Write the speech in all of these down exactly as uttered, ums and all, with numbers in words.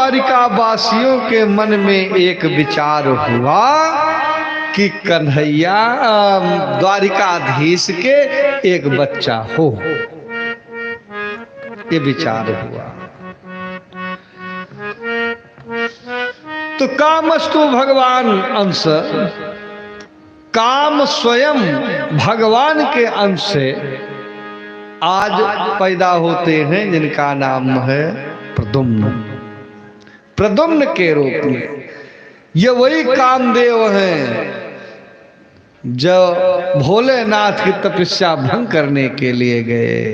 द्वारिका वासियों के मन में एक विचार हुआ कि कन्हैया, अम, द्वारिकाधीश के एक बच्चा हो, ये विचार हुआ। तो कामस्तु भगवान अंश, काम स्वयं भगवान के अंश से आज पैदा होते हैं, जिनका नाम है प्रद्युम्न। प्रद्युम्न के रूप में ये वही कामदेव हैं जो भोलेनाथ की तपस्या भंग करने के लिए गए।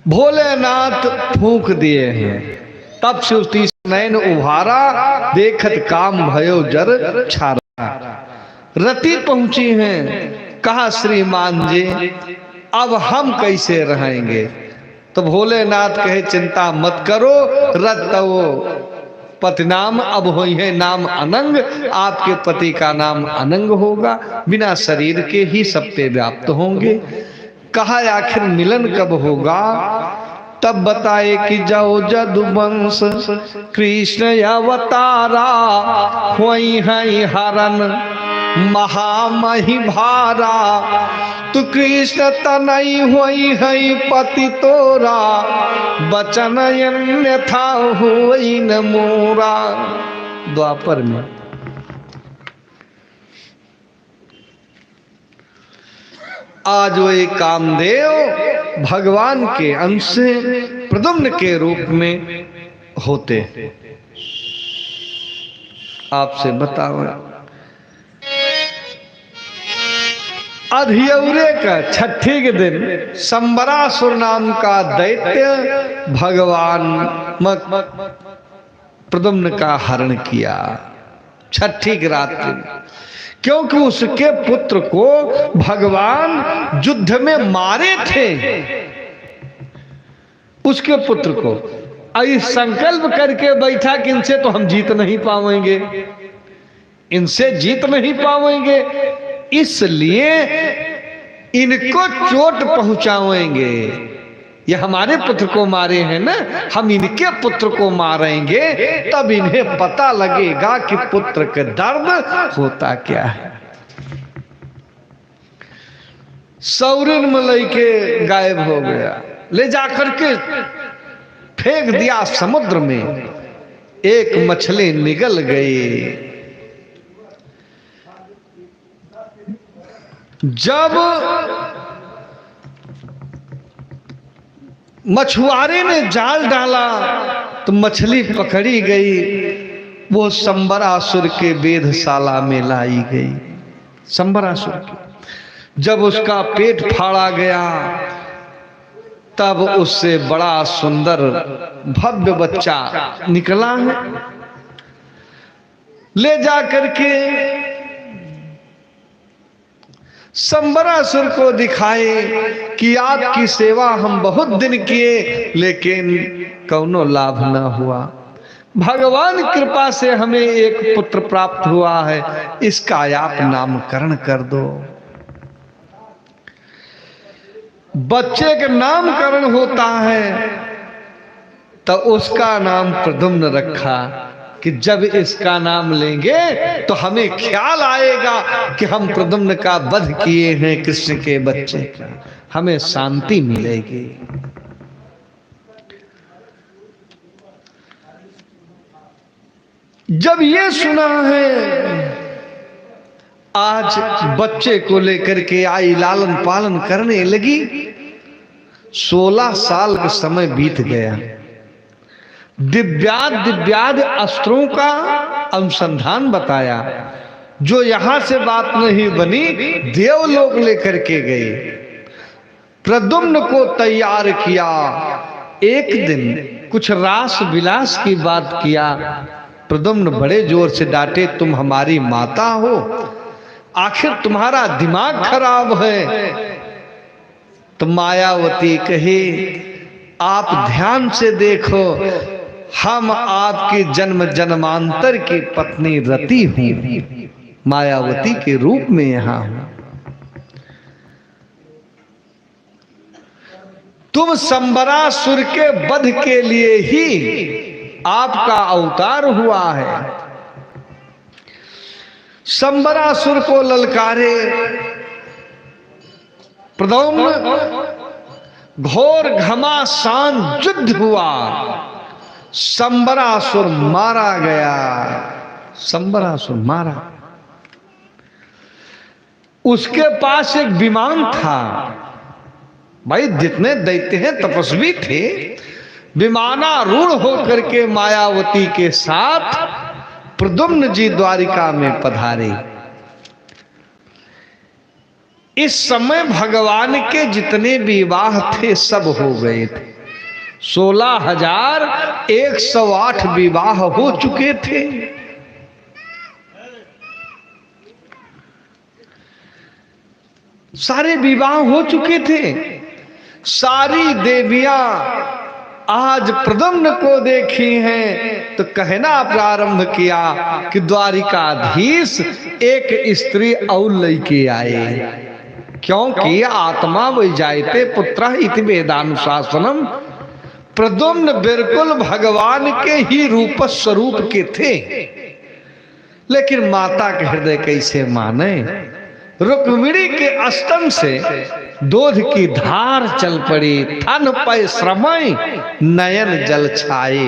भोलेनाथ फूंक दिए हैं, तब से उसकी नैन उभारा, देखत काम भयो जर छारा। रति पहुंची हैं, कहा, "श्रीमान जी, अब हम कैसे रहेंगे?" तो भोलेनाथ कहे, "चिंता मत करो, रत तव पति नाम अब होइहैं नाम अनंग, आपके पति का नाम अनंग होगा, बिना शरीर के ही सब पे व्याप्त होंगे।" कहा, "आखिर मिलन कब होगा?" तब बताए कि "जौ जदुवंश कृष्ण अवतारा, होइहैं हरन महामहि भारा। तू कृष्ण तनय होइहैं पति तोरा, बचन अन्यथा होई न मोरा।" द्वापर में आज वे कामदेव भगवान के अंश प्रद्युम्न के रूप में होते। आपसे बताओ, अधियौरे का छठी के दिन संबरासुर नाम का दैत्य भगवान म-, प्रद्युम्न का हरण किया छठी की रात्रि में, क्योंकि उसके पुत्र को भगवान युद्ध में मारे थे, उसके पुत्र को। और ये संकल्प करके बैठा कि इनसे तो हम जीत नहीं पाएंगे, इनसे जीत नहीं पाएंगे, इसलिए इनको चोट पहुंचाएंगे। ये हमारे पुत्र को मारे हैं ना, हम इनके पुत्र को मारेंगे, तब इन्हें पता लगेगा कि पुत्र का दर्द होता क्या है। सौरिन में लइके गायब हो गया, ले जाकर के फेंक दिया समुद्र में। एक मछली निगल गई। जब मछुआरे ने जाल डाला तो मछली पकड़ी गई, वो संबरासुर के वेधशाला में लाई गई। संबरासुर के जब उसका पेट फाड़ा गया, तब उससे बड़ा सुंदर भव्य बच्चा निकला है। ले जा करके संबरासुर को दिखाए कि आपकी सेवा हम बहुत दिन किए, लेकिन कौनो लाभ न हुआ। भगवान कृपा से हमें एक पुत्र प्राप्त हुआ है, इसका आप नामकरण कर दो। बच्चे का नामकरण होता है, तो उसका नाम प्रद्युम्न रखा कि जब इसका नाम लेंगे तो हमें ख्याल आएगा कि हम प्रद्युम्न का वध किए हैं, कृष्ण के बच्चे का, हमें शांति मिलेगी। जब ये सुना है, आज बच्चे को लेकर के आई, लालन पालन करने लगी। सोलह साल का समय बीत गया। दिव्याद दिव्याद अस्त्रों का अनुसंधान बताया, जो यहां से बात नहीं बनी, देवलोक लेकर के गए। प्रद्युम्न को तैयार किया। एक दिन कुछ रास विलास की बात किया। प्रद्युम्न बड़े जोर से डांटे, "तुम हमारी माता हो, आखिर तुम्हारा दिमाग खराब है।" तो मायावती कही, "आप ध्यान से देखो, हम आपकी जन्म जन्मांतर की पत्नी रति हूं, मायावती के रूप में यहां हूं।" तुम संबरासुर के वध के लिए ही आपका अवतार हुआ है। संबरासुर को ललकारे प्रद्युम्न, घोर घमासान युद्ध हुआ, संबरासुर मारा गया, संबरासुर मारा। उसके पास एक विमान था। भाई, जितने दैत्य हैं, तपस्वी थे, विमानारूढ़ होकर के मायावती के साथ प्रद्युम्न जी द्वारिका में पधारे। इस समय भगवान के जितने विवाह थे, सब हो गए थे। सोलह हजार एक सौ आठ विवाह हो चुके थे। सारे विवाह हो चुके थे। सारी देवियां आज प्रद्युम्न को देखी हैं तो कहना प्रारंभ किया कि द्वारिकाधीश, एक स्त्री और लइके आए, क्योंकि आत्मा वै जायते पुत्र इति वेदानुशासनम। प्रद्युम्न बिल्कुल भगवान के ही रूप स्वरूप के थे। लेकिन माता के हृदय कैसे माने? रुक्मिणी के स्तन से दूध की धार चल पड़ी। थन पै स्रवै नयन जल छाए।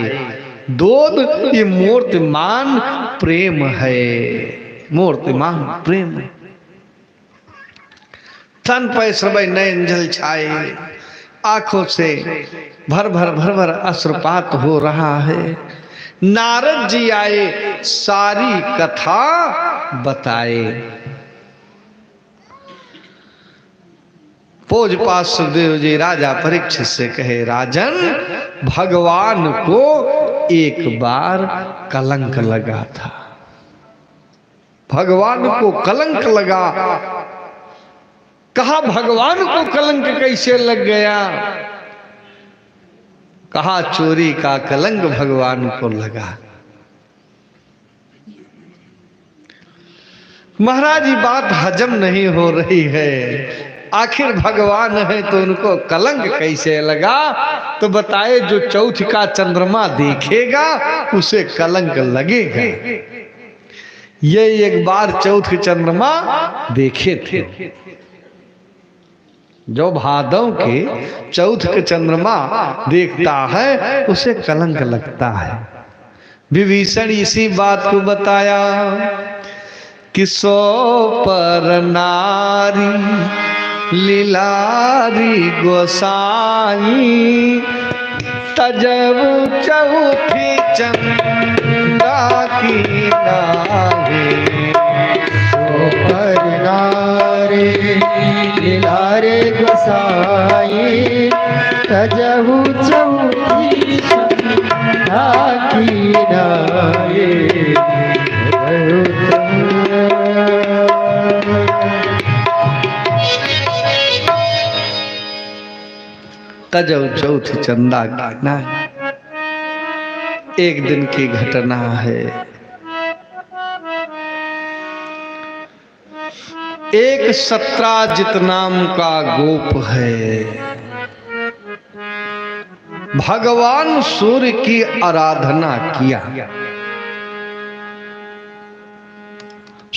दूध ये मूर्तिमान प्रेम है, मूर्तिमान प्रेम है। थन पै स्रवै नयन जल छाए, आंखों से भर भर भर भर अश्रुपात हो रहा है। नारद जी आए, सारी कथा बताए। पूज्य पार्षद सुखदेव जी राजा परीक्षित से कहे, राजन, भगवान को एक बार कलंक लगा था। भगवान को कलंक लगा। कहा, भगवान को कलंक कैसे लग गया? कहा, चोरी का कलंक भगवान को लगा। महाराज, ये बात हजम नहीं हो रही है। आखिर भगवान है तो उनको कलंक कैसे लगा? तो बताए, जो चौथ का चंद्रमा देखेगा, उसे कलंक लगेगा। ये एक बार चौथ के चंद्रमा देखे थे। जो भादों के चौथ के चंद्रमा देखता है, उसे कलंक लगता है। विभीषण इसी बात को बताया कि सो पर नारी लिलारी गोसाई, तजउ चउथि चंदा की नाहीं। सो पर नारी लिलारे गोसाई, तजउ चउथि चंदा की नाहीं। तजउ चउथि चंदा की नाहीं। एक दिन की घटना है। एक सत्राजित नाम का गोप है, भगवान सूर्य की आराधना किया।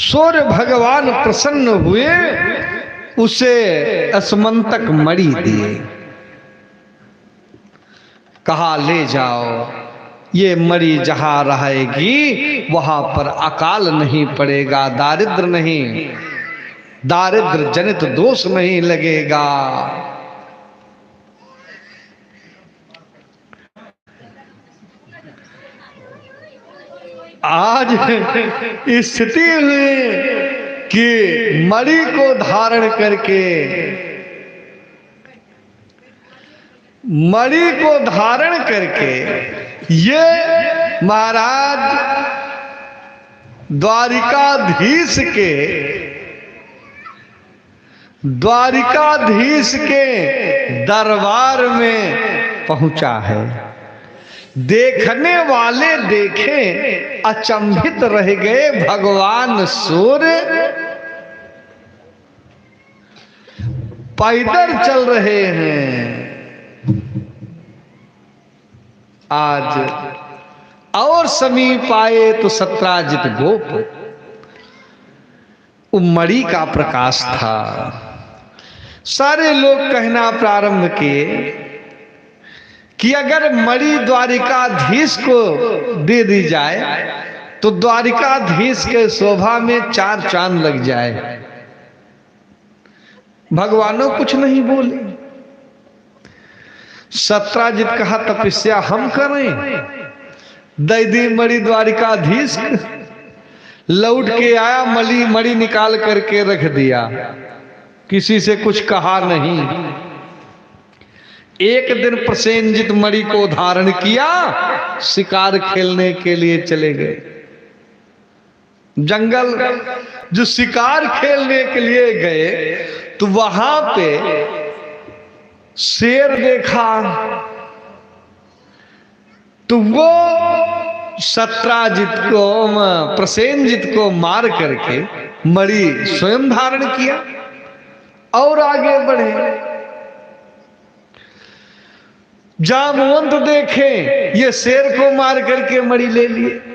सूर्य भगवान प्रसन्न हुए, उसे स्यमंतक मणि दिए। कहा, ले जाओ, ये मणि जहाँ रहेगी, वहाँ पर अकाल नहीं पड़ेगा, दारिद्र नहीं, दारिद्र जनित दोष नहीं लगेगा। आज स्थिति हुई कि मणि को धारण करके, मणि को धारण करके ये महाराज द्वारिकाधीश के, द्वारिकाधीश के दरबार में पहुंचा है। देखने वाले देखे, अचंभित रह गए। भगवान सूर्य पैदल चल रहे हैं, आज और समीप आए तो सत्राजित गोप, वो मणि का प्रकाश था। सारे लोग कहना प्रारंभ किए कि अगर मणि द्वारिकाधीश को दे दी जाए तो द्वारिकाधीश के शोभा में चार चांद लग जाए। भगवानो कुछ नहीं बोले। सत्राजित कहा, "तपस्या हम करें, दे दी मणि द्वारिकाधीश।" लौट के आया, मणि, मणि निकाल करके रख दिया, किसी से कुछ कहा नहीं। एक दिन प्रसेनजित मणि को धारण किया, शिकार खेलने के लिए चले गए। जंगल जो शिकार खेलने के लिए गए तो वहां पे शेर देखा, तो वो सत्राजित को, म-, प्रसेनजित को मार करके मणि स्वयं धारण किया और आगे बढ़े। जामवंत देखे, ये शेर को मार करके मणि ले लिए।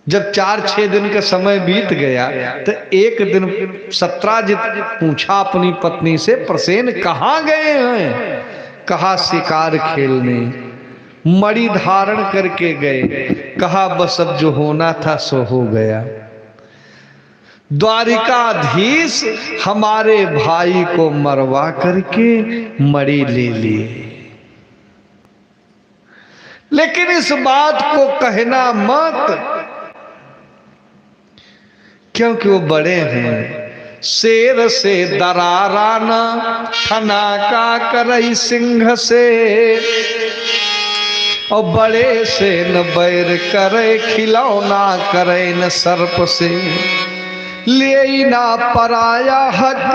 जब चार छह दिन का समय बीत गया, तो एक दिन सत्राजित पूछा अपनी पत्नी से, "प्रसेन कहाँ गए हैं?" कहा, "शिकार खेलने।" मणि धारण करके गए। कहा, "बस अब जो होना था सो हो गया। द्वारिकाधीश हमारे भाई को मरवा करके मणि ले लिए।" लेकिन इस बात को कहना मत, क्योंकि वो बड़े हैं। शेर से दरारा ना, ठना का करई सिंह से, और बड़े से न बैर करे, खिलौना करे न सर्प से। लेई ना पराया हक,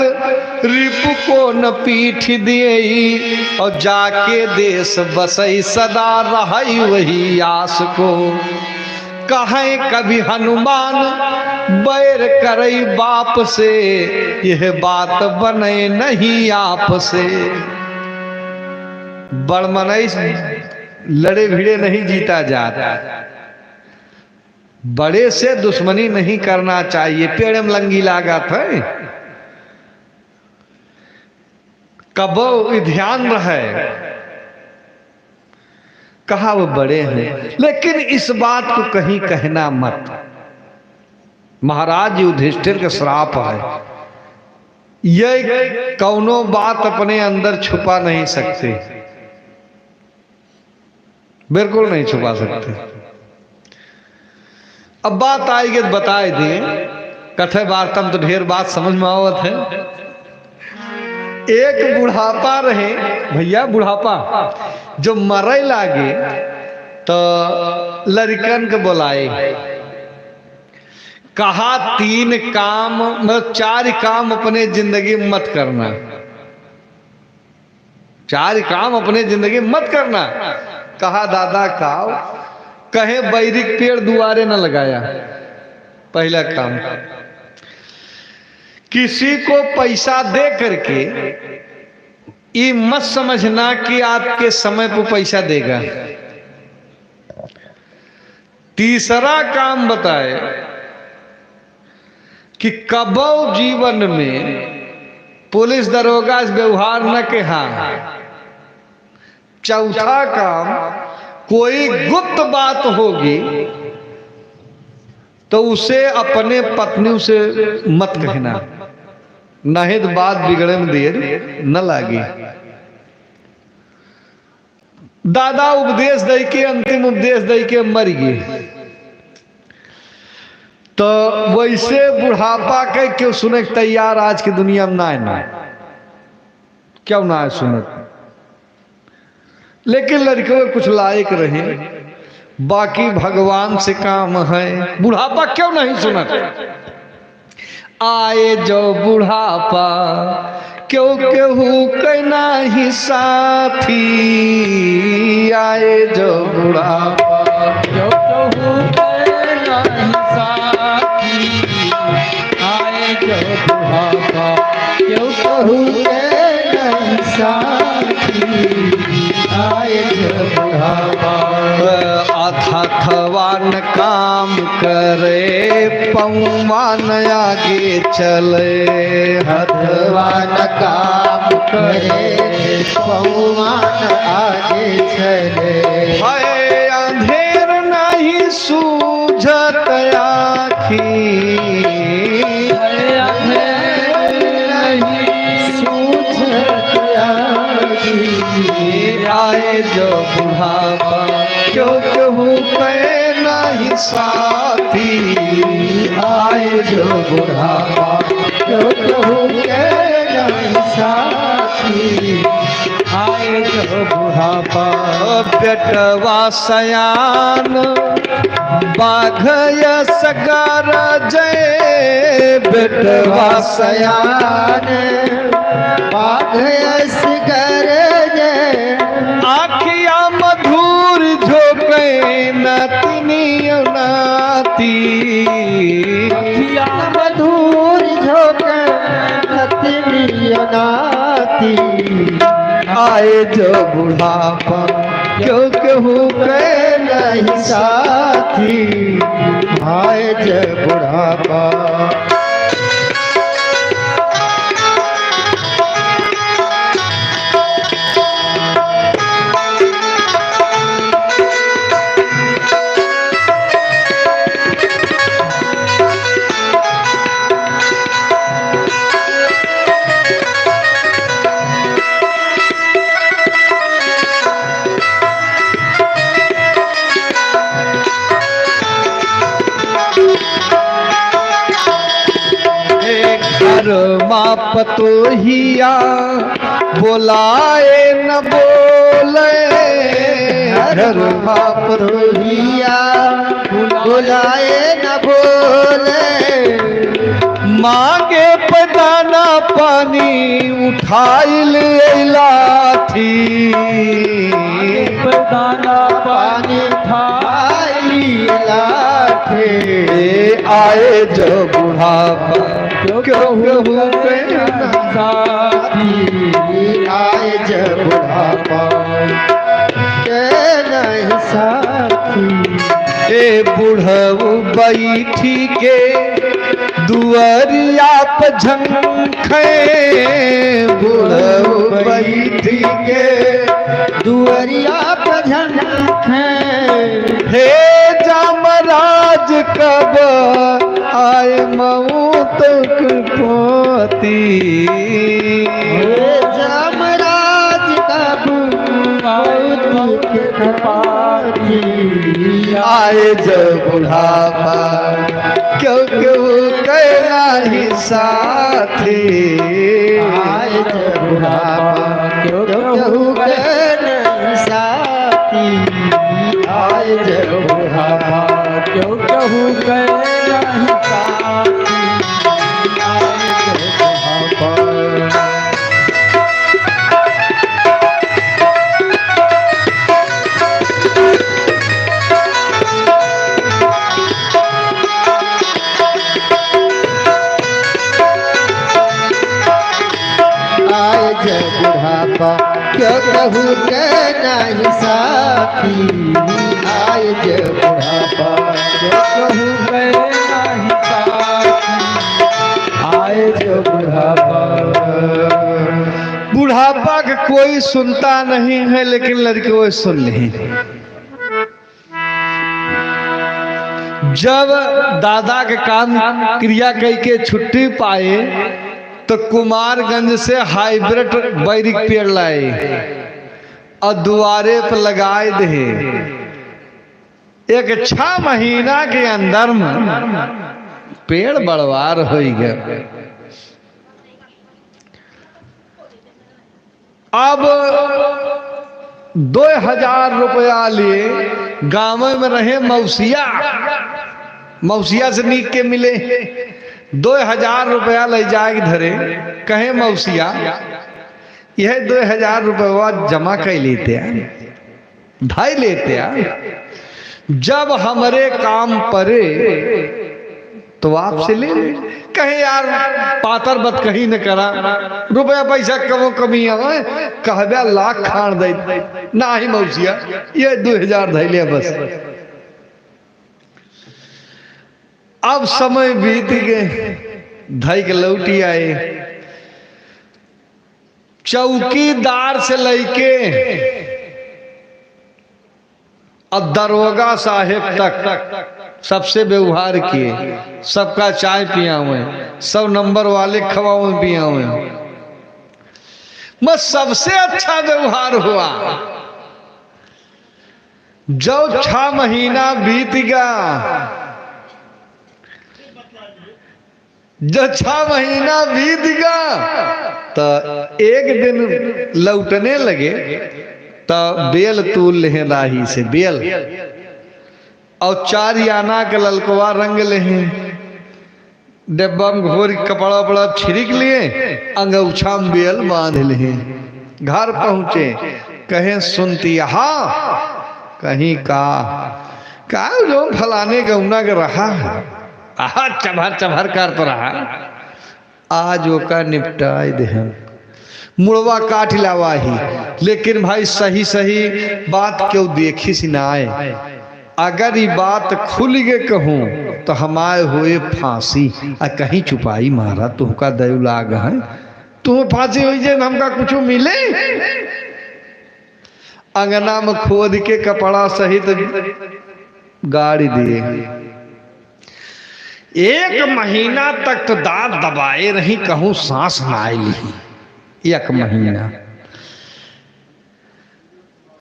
रिपु को न पीठ दियई, और जाके देश बसई, सदा रहई वही आस को। कहे कवि हनुमान, बैर करई बाप से, यह बात बने नहीं आप से। बड़ मनई लड़े भिड़े नहीं जीता जात। बड़े से दुश्मनी नहीं करना चाहिए। पेड़ में लंगी लागत है, कबो ई ध्यान रहे, कहा वो बड़े हैं, लेकिन इस बात को कहीं कहना मत। महाराज युधिष्ठिर का श्राप है, ये कौनो बात अपने अंदर छुपा नहीं सकते। बिल्कुल नहीं छुपा सकते। अब बात आइगे तो बताए दें, कथे वार्ता में तो ढेर बात समझ में आवत है। एक बुढ़ापा रहे भैया, बुढ़ापा जो मरे लागे तो लड़िकन के बोलाए, कहा, "तीन काम, मतलब चार काम अपने जिंदगी में मत करना।" चार काम अपने जिंदगी में मत करना। कहा, "दादा, काव?" कहे, "बैरिक पेड़ दुआरे न लगाया।" पहला काम। किसी को पैसा दे करके ये मत समझना कि आपके समय पे पैसा देगा। तीसरा काम बताए कि कबो जीवन में पुलिस दरोगा से व्यवहार न किहा। चौथा काम, कोई गुप्त बात होगी तो उसे अपने पत्नी से मत कहना, नहीं तो बात बिगड़े में देर न लागी। दादा उपदेश दई के, अंतिम उपदेश दई के मर गए। तो वैसे बुढ़ापा के क्यों सुने के तैयार आज की दुनिया में ना है, ना है। क्यों ना है सुनत? लेकिन लड़के कुछ लायक रहे, बाकी भगवान से काम है। बुढ़ापा क्यों नहीं सुनत? आए जो बुढ़ापा, क्यों केहू के नाही साथी। आए जो बुढ़ापा, क्यों केहू के नाही साथी। आए जो बुढ़ापा, क्यों केहू के नहीं साथी, आए जो बुढ़ापा। अथवा न काम करे, पौवा न आगे चले। अथवा न काम करे, पौवा न आगे चले। हाय अंधेर नहीं सूझत आँखी। अरे अंधेर नहीं सूझत आँखी। आए जो बुढ़ापा, क्यों कहूँ के नहीं साथी। आए जो बुढ़ापा, क्यों कहूँ के नहीं साथी। आए जो बुढ़ापा। बेटवा सयान बाघ यस गरजे, बेटवा सयान बाघ यस गरजे। आँखिया मधुर झोंके नतिनियो नाती। आँखिया मधुर झोंके नतिनियो नाती। आए जो बुढ़ापा, क्यों कहूँ के नहीं साथी। आए जो बुढ़ापा। ए घर मा पतोहिया बोलाए न बोले, घर मा पतोहिया बोलाए न बोले। मांगे पे दाना पानी उठाइल लाठी। मांगे पे दाना पानी उठाइल लाठी। आए जो बुढ़ापा, क्यों कहूँ के नहीं साथी। आए जो बुढ़ापा, के नहीं साथी। ए बुढ़ऊ बैठी के दुअरिया प झंखे, बुढ़ऊ बैठी के दुअरिया प झंखे। हे जामराज कब आए मौत के पाती। हे जामराज कब मौत के पाती। आए जो बुढ़ापा, क्यों कहूँ के नहीं साथी। आए जो बुढ़ापा, क्यों कहूँ के नहीं साथी। आए जो बुढ़ापा, क्यों कहूँ के नहीं साथी। आए जो बुढ़ापा। आए जो बुढ़ापा, क्यों कहूँ के नहीं साथी। आए जो बुढ़ापा, क्यों कहूँ के नहीं साथी। आए जो बुढ़ापा। बुढ़ापा के कोई सुनता नहीं है, लेकिन लड़के वो सुन ली। जब दादा के काम क्रिया कई के छुट्टी पाए, तो कुमारगंज से हाइब्रिड बैरिक पेड़ लाए और दुआरे पर लगाए दे। एक छह महीना के अंदर में पेड़ बड़वार होई गए। अब दो हजार रुपया लिए गाँव में रहे मौसिया, मौसिया से नीक के मिले, दो हजार रुपया ले जाए के धरे, कहे मौसिया, यह दो हजार रुपया जमा कर लेते हैं, धाई लेते हैं, जब हमरे काम परे तो आपसे ले ले। कहे, "यार, पातर बतकही न करा, रुपया पैसा कमो कमी आवे, कहबे लाख खान दे।" "नाही मौसिया, ये दो हजार धैले बस।" अब समय बीत गए, धई के लौटी आए। चौकीदार से लइके और दरोगा साहेब तक सबसे व्यवहार किए, सबका चाय पियावे, सब नंबर वाले खवावे पियावे, बस सबसे अच्छा व्यवहार हुआ। जब छह महीना बीत गया, जब छह महीना बीत गया, तो एक दिन लौटने लगे, तो बेल तूल लेहे राही से, बेल, और चार आना के ललकवा रंग लेहे, डब्बा में घोर के कपड़ा उपड़ा छिड़क लिए, अंगौछा में बेल बांध लेहे। घर पहुंचे, कहे, "सुनती, हाँ, कहीं का, का जो फलाने गौना के रहा है, आहा, चभर चभर करत रहा, आज ओका निपटाई देहन, मुड़वा काट लावा ही।" लेकिन भाई, सही सही बात केहू देखिस नाय। अगर ई बात खुल के कहूँ, तो हमार होए फांसी, आ कहीं चुपाई मारा, तुहका दयु लाग है, तुह फांसी होई जे, हमका कुछ मिले। अंगना में खोद के कपड़ा सहित गाड़ी दिए। एक महीना तक तो दांत दबाए रही, कहूँ सांस ना आइली। एक महीना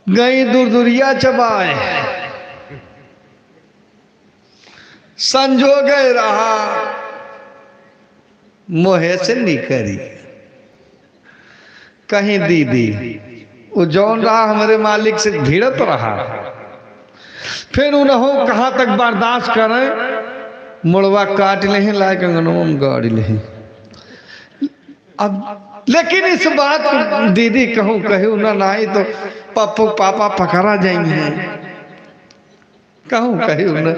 गई दुरदुरिया चबाए, संजोग रहा मोहे से निकरी। कहीं दीदी, वो जौन रहा हमरे मालिक से भिड़त रहा, फिर उनहु कहाँ तक बर्दाश्त करें, मुड़वा काट लेहे, लाए के अंगनवा में गाड़ी लेहे। अब लेकिन इस बात को दीदी कहूँ कही ना, नहीं तो पप्पू पापा पकड़ा जाएंगे। कहूँ कही ना,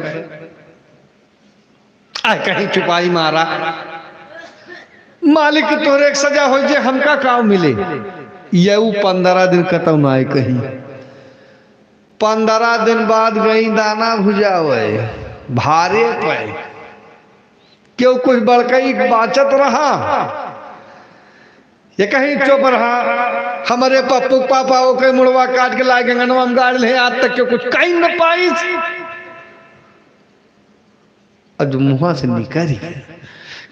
आ कहीं चुपाई मारा, मालिक तोरे एक सजा हो जे, हमका काव मिले। ये उ पंद्रह दिन कतौ ना आए कहीं। पंद्रह दिन बाद गई दाना भुजावे, भारे पे। केहू कुछ बड़कई बाचत रहा, ये कहीं चुप रहा। हमरे पप्पू के पापा ओके मुड़वा काट के लाए के अंगनवा में गाड़ ले, आज तक के कुछ कहीं न पाइस। अब जो मुँहा से निकरी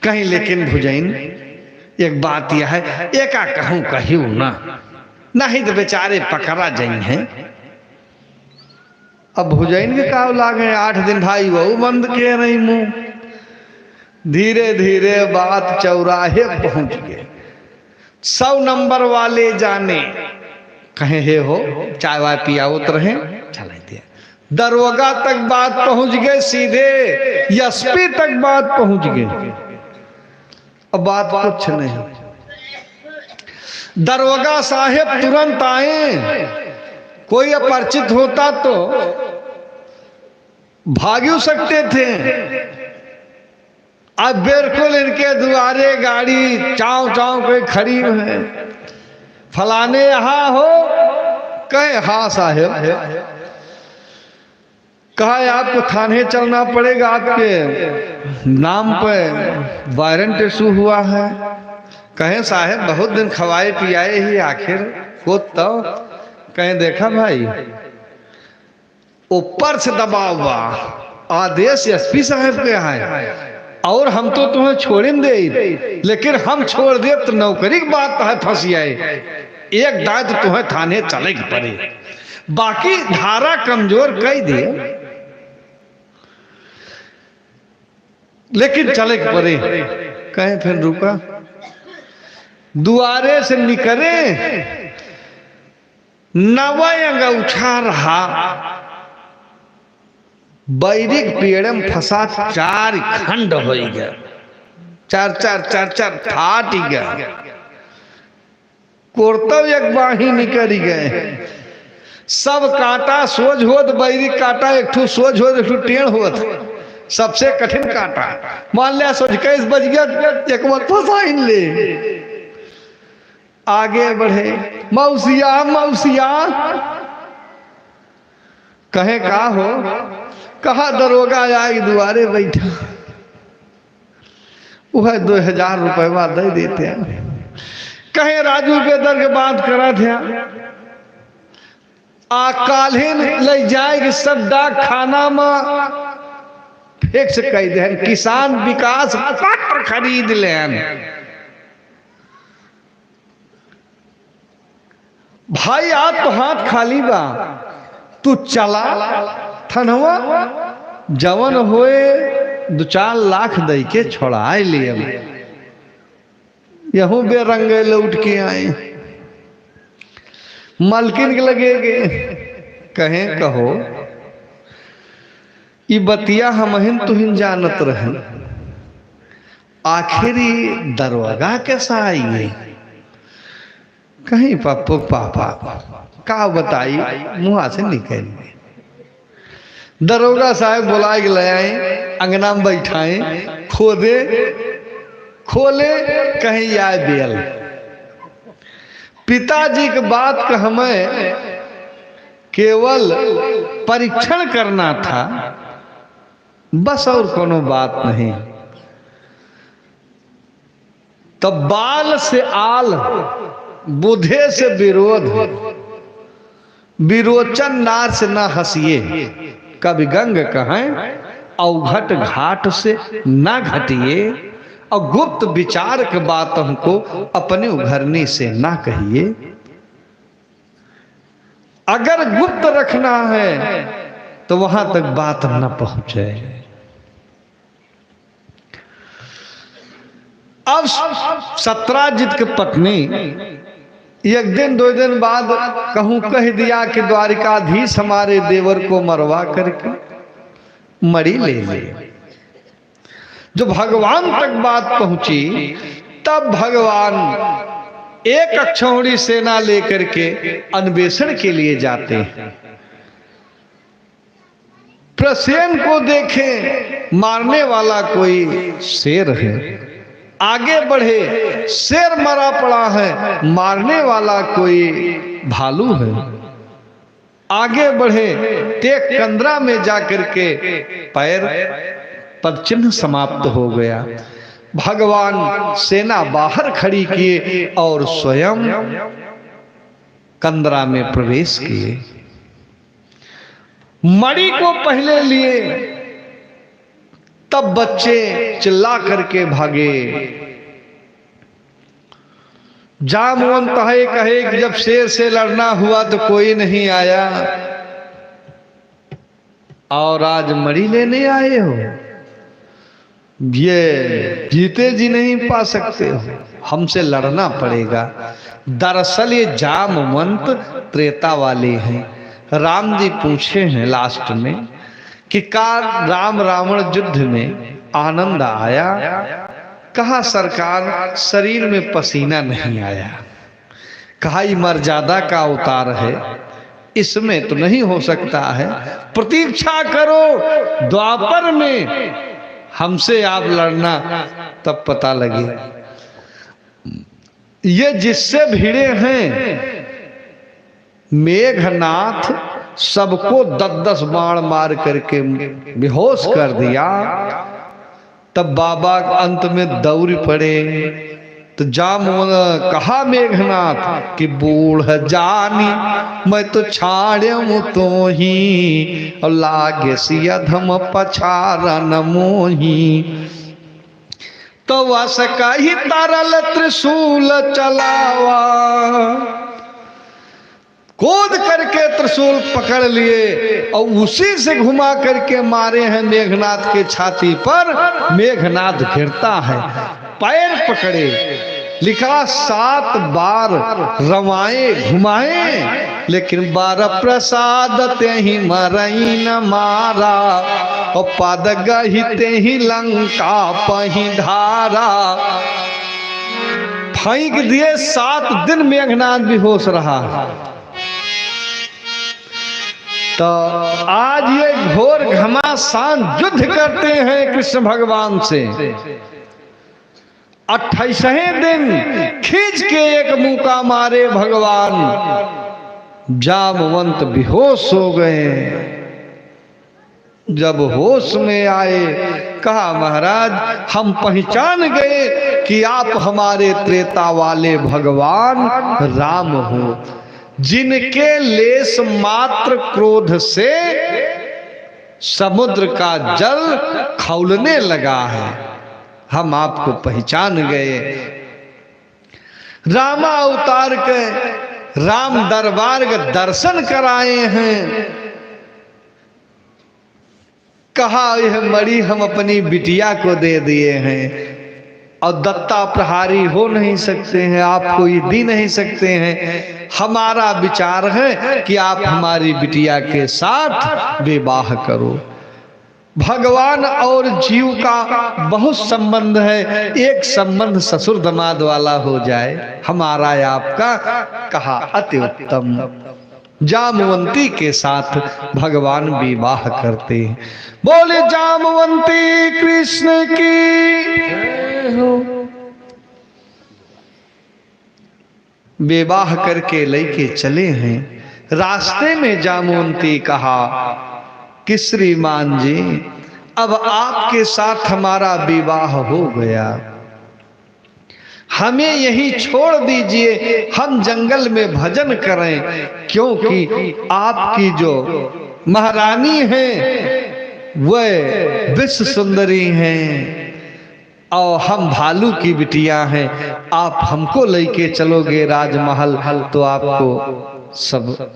कहीं, लेकिन भुजैन, एक बात यह है, एका कहूँ कहियो ना, नहीं तो बेचारे पकड़ा जाई हैं। अब भुजैन के काव लागे, आठ दिन भाई वहू बंद के रही मुँह। धीरे धीरे बात चौराहे पहुँच गए। सौ नंबर वाले जाने, कहे, "हे हो, चाय वाय पियावत रहे, चले दे।" दरोगा तक बात पहुँच गए, सीधे एसपी तक बात पहुँच गए। अब बात कुछ नहीं। दरोगा साहेब तुरंत आए, कोई अपरिचित होता तो भाग सकते थे। अब बिल्कुल इनके दुआरे गाड़ी चाव चाव के खड़ी है। "फलाने यहाँ हो?" कहे, "हाँ साहेब।" कहा, "आपको थाने चलना पड़ेगा, आपके नाम पे वारंट इशू हुआ है।" कहे, "साहेब, बहुत दिन खवाए पियाए ही, आखिर को तो।" कहे, "देखा भाई, ऊपर से दबाव बा, आदेश एसपी साहेब के है, और हम तो तुम्हें छोड़े न दे, लेकिन हम छोड़ दे तो नौकरी की बात है फंसियाए, एक दांत तुम्हें थाने चले के पड़े, बाकी धारा कमजोर कई दे, लेकिन चले के पड़े।" कहे, "फिर रुका।" दुआरे से निकरे, नवा अंगौछा रहा, बैरिक पेड़ में फंसा, चार खंड होई गया, चार चार चार चार फाट गया, कोरतव एक बाही निकल गए। सब कांटा सोझ होत, बैरिक कांटा एक ठो सोझ होत, एक ठो टेढ़ होत। सबसे कठिन कांटा। मान लिया, सोच के इस बज गया, एक बार फंसाइन ले। आगे बढ़े, "मौसिया, मौसिया।" कहे, "का हो?" कहा, "दरोगा आई दुआरे बैठा, वह दो हजार रुपयवा दे देते हैं।" कहे, "राजू बेदर के बात करा थे, आ काल्हिन ले जाए के सब डाक खाना में फिक्स कर देहन, किसान विकास पत्र खरीद लेहन।" भाई, आज तो हाथ खाली बा, तू चला थनवा, जवन होए दो चार लाख दई के छोड़ाए लेब। यहू बेरंगे लौट के आए। मलकिन के लगे गए, कहे, "कहो, ई बतिया हमहिन तुहिन जानत रहन, आखिर ई दरोगा कैसा आई है?" कहीं, "पप्पू पापा, का बताई, मुँहा से निकल गए।" दरोगा साहब बुलाए के ले आए, अंगना में बैठाए, खोदे, खोले, कहीं, "या बेल।" पिताजी के बात का हमें केवल परीक्षण करना था, बस और कोनो बात नहीं। तब बाल से आल, बुधे से विरोध, विरोचन नार से ना हंसिए, कवि गंग कहें, अवघट घाट से ना घटिए, और गुप्त विचार के बात हमको अपनी उघरनी से ना कहिए। अगर गुप्त रखना है तो वहां तक बात न पहुंचे। अब सत्राजित के पत्नी एक दिन दो दिन बाद कहूं कह दिया कि द्वारिकाधीश हमारे देवर को मरवा करके मड़ी ले ले। जब भगवान तक बात पहुंची, तब भगवान एक अक्षौहिणी सेना लेकर के अन्वेषण के लिए जाते हैं। प्रसेन को देखें, मारने वाला कोई शेर है। आगे बढ़े, शेर मरा पड़ा है, मारने वाला कोई भालू है। आगे बढ़े, ते कंदरा में जाकर के पैर पदचिन्ह समाप्त हो गया। भगवान सेना बाहर खड़ी किए और स्वयं कंदरा में प्रवेश किए। मणि को पहले लिए, तब बच्चे चिल्ला करके भागे। जामवंत है कहे कि जब शेर से लड़ना हुआ तो कोई नहीं आया, और आज मणि लेने आए हो, ये जीते जी नहीं पा सकते हो, हमसे लड़ना पड़ेगा। दरअसल ये जामवंत त्रेता वाले हैं। राम जी पूछे हैं लास्ट में कि का राम रावण युद्ध में आनंद आया? कहा, सरकार, शरीर में पसीना नहीं आया। कहा, ये मर्यादा का अवतार है, इसमें तो नहीं हो सकता है। प्रतीक्षा करो, द्वापर में हमसे आप लड़ना, तब पता लगे। ये जिससे भिड़े हैं, मेघनाथ सबको दस दस बाण मार करके बेहोश कर दिया। तब बाबा अंत में दौड़ पड़े। तो जामवंत कहा मेघनाथ कि बूढ़ जानी मैं तो छाड़्यम तोही, और लागे सि अधम पछारन मोही। तो वस कहि तरल त्रिशूल चलावा। कूद करके त्रिशूल पकड़ लिए और उसी से घुमा करके मारे हैं मेघनाथ के छाती पर। मेघनाथ गिरता है, पैर पकड़े, लिखा, सात बार रवाए घुमाए, लेकिन बर प्रसाद तेहि मरई न मारा, और पद गहि तेहि लंका पहि ढारा। फेंक दिए, सात दिन मेघनाथ बेहोश रहा। तो आज ये घोर घमासान युद्ध करते हैं कृष्ण भगवान से। अट्ठाईसवें दिन खींच के एक मुका मारे भगवान, जामवंत बेहोश हो गए। जब होश में आए, कहा, महाराज, हम पहचान गए कि आप हमारे त्रेता वाले भगवान राम हो, जिनके लेश मात्र क्रोध से समुद्र का जल खौलने लगा है। हम आपको पहचान गए। रामा अवतार के राम दरबार के दर्शन कराए हैं। कहा, यह मणि हम अपनी बिटिया को दे दिए हैं और दत्ता प्रहारी हो नहीं सकते हैं, आपको ये दी नहीं सकते हैं। हमारा विचार है कि आप हमारी बिटिया के साथ विवाह करो। भगवान और जीव का बहुत संबंध है, एक संबंध ससुर दामाद वाला हो जाए, हमारा या आपका। कहा, अति उत्तम। जामवंती के साथ भगवान विवाह करते हैं। बोले जामवंती कृष्ण की। विवाह करके लेके चले हैं। रास्ते में जामवंती कहा कि श्रीमान जी, अब आपके साथ हमारा विवाह हो गया, हमें यहीं छोड़ दीजिए, हम जंगल में भजन करें, क्योंकि आपकी जो महारानी हैं, वह विश्व सुंदरी हैं और हम भालू की बिटिया हैं। आप हमको लेके चलोगे राजमहल, तो आपको सब,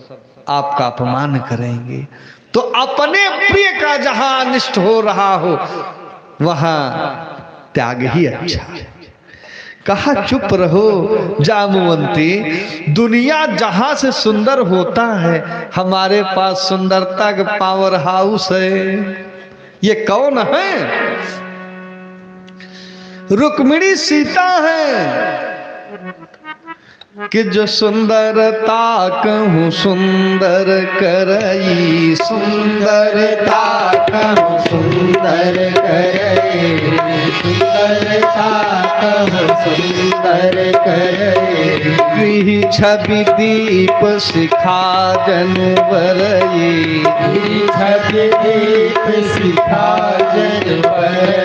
आपका अपमान करेंगे। तो अपने प्रिय का जहां अनिष्ट हो रहा हो, वहां त्याग ही अच्छा है। कहा, चुप रहो जामवंती, दुनिया जहां से सुंदर होता है, हमारे पास सुंदरता का पावर हाउस है। ये कौन है? रुक्मिणी सीता है। कि जो सुंदरता कहूँ सुंदर करई, सुंदरता कहूँ सुंदर करई, सुंदरता कहूँ सुंदर करई। गृह छवि दीप शिखा जन बरई, गृह छवि दीप शिखा जन बरई।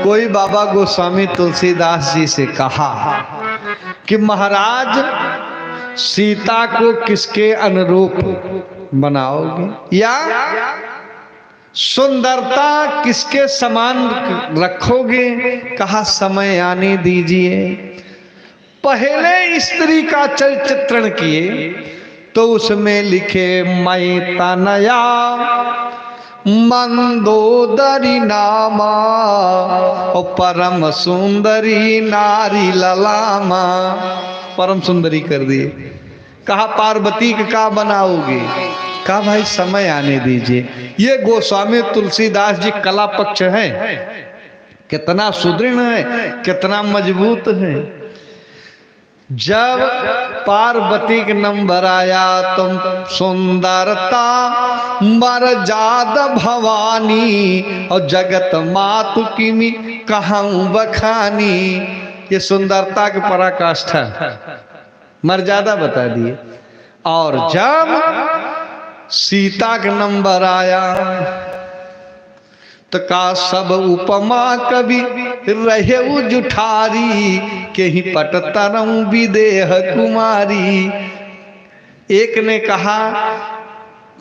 कोई बाबा गोस्वामी तुलसीदास जी से कहा कि महाराज, सीता को किसके अनुरूप बनाओगे या सुंदरता किसके समान रखोगे? कहा, समय आने दीजिए। पहले स्त्री का चल-, चित्रण किए तो उसमें लिखे, "मैं तनया मंदोदरी नामा और परम सुंदरी नारी ललामा।" परम सुंदरी कर दिए। कहा, "पार्वती के का बनाओगे?" कहा, "भाई, समय आने दीजिए।" ये गोस्वामी तुलसीदास जी कला पक्ष है, कितना सुदृढ़ है, कितना मजबूत है। जब पार्वती के नंबर आया तो सुंदरता मर्यादा भवानी और जगत मातु किमि कहउँ बखानी। ये सुंदरता के पराकाष्ठा, मर्यादा बता दिए। और जब सीता के नंबर आया त का सब उपमा कवि रहे उ जुठारी, केहि पट तरउँ विदेह कुमारी। एक ने कहा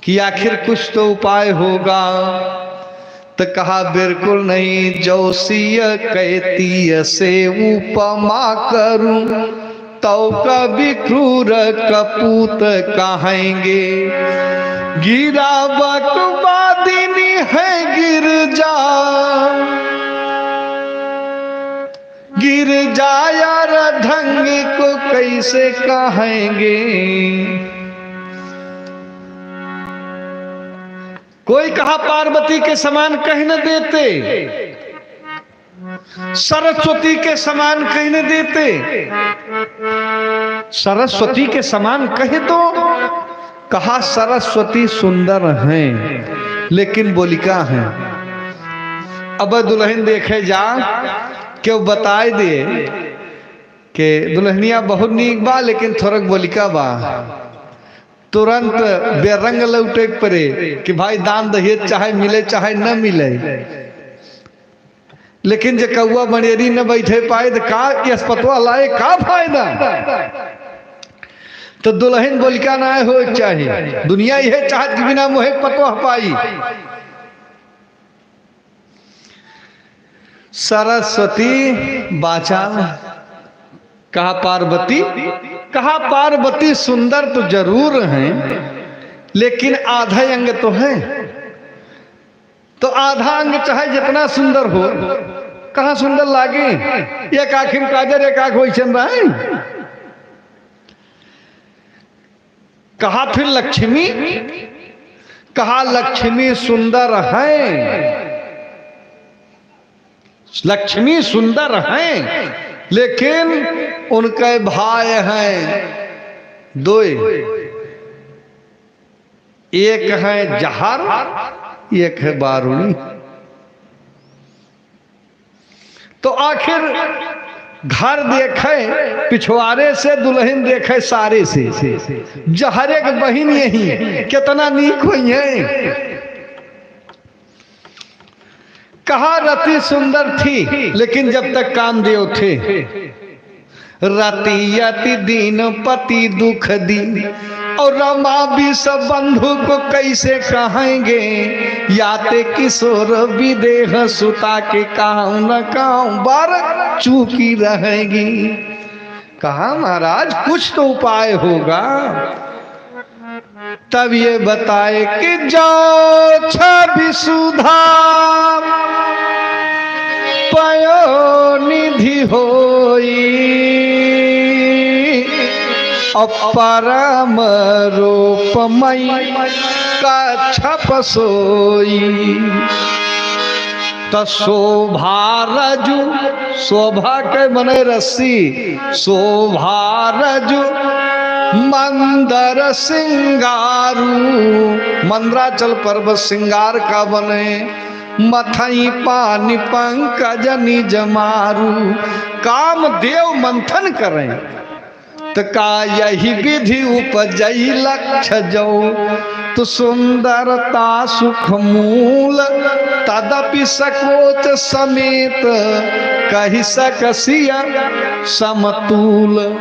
कि आखिर कुछ तो उपाय होगा, त कहा, "बिल्कुल नहीं, जो सिय कैतिय से उपमा करूं।" तौ कवि क्रूर कपूत कहेंगे, गिरावक बादिनी है गिरजा, गिरजा अर्धांगिनी को कैसे कहेंगे। कोई कहा पार्वती के समान कह न देते, सरस्वती के समान कहि न देते, सरस्वती के समान कहि दो। कहा सरस्वती सुंदर हैं, लेकिन बोलिका हैं। अब दुलहिन देखे जा, केउ बताइ दे कि दुलहिनिया बहुत नीक बा, लेकिन थोरक बोलिका बा। तुरंत बेरंग लौटे के परे कि भाई, दान दहेज चाहे मिले चाहे न मिले, लेकिन जे कौआ बनेरी न बैठे पाए, त का यस पतोह लाए, का फायदा? त दुलहिन बोलिका नाहीं होए के चाही। दुनिया इहे चाहत कि बिना मोहे पतोह पाई। सरस्वती बाँचा। कहा पार्वती, कहा पार्वती सुंदर तो जरूर हैं, लेकिन आधा अंग तो है। तो आधा अंग चाहे जितना सुंदर हो, कहाँ सुंदर लागे? एक आँखिन काजर, एक आँख वैसन रहे। कहा फिर लक्ष्मी, कहा लक्ष्मी सुंदर हैं, लक्ष्मी सुंदर हैं, लेकिन उनके भाई हैं दोय, एक हैं जहर, एक है बारूणी। तो आखिर घर देखे पिछवारे से, दुलहिन देखे सारे से। जहरे के बहिन यही कितना नीक होई हैं। कहा रति सुंदर थी, लेकिन जब तक कामदेव थे। रति अति दीन पति दुख दी, और रमा विष बंधु को कैसे कहेंगे? या ते किशोर विदेह सुता के काम न काम बार चूकी रहेंगी। कहा महाराज, कुछ तो उपाय होगा। तब ये बताए कि जो छवि सुधा पयो निधि होई, और परम रूप मई कच्छप सोई। त शोभा रजु, शोभा के मने रस्सी, शोभा रजु मंदर सिंगारू, मंदराचल पर्वत सिंगार का बने, मथई पानी पंकज निज मारू। कामदेव मंथन करें, त का यही विधि उपजई लक्ष्य जौ, तो सुंदरता सुख मूल, तदपि सकोच समेत, कहि सकसिय समतूल।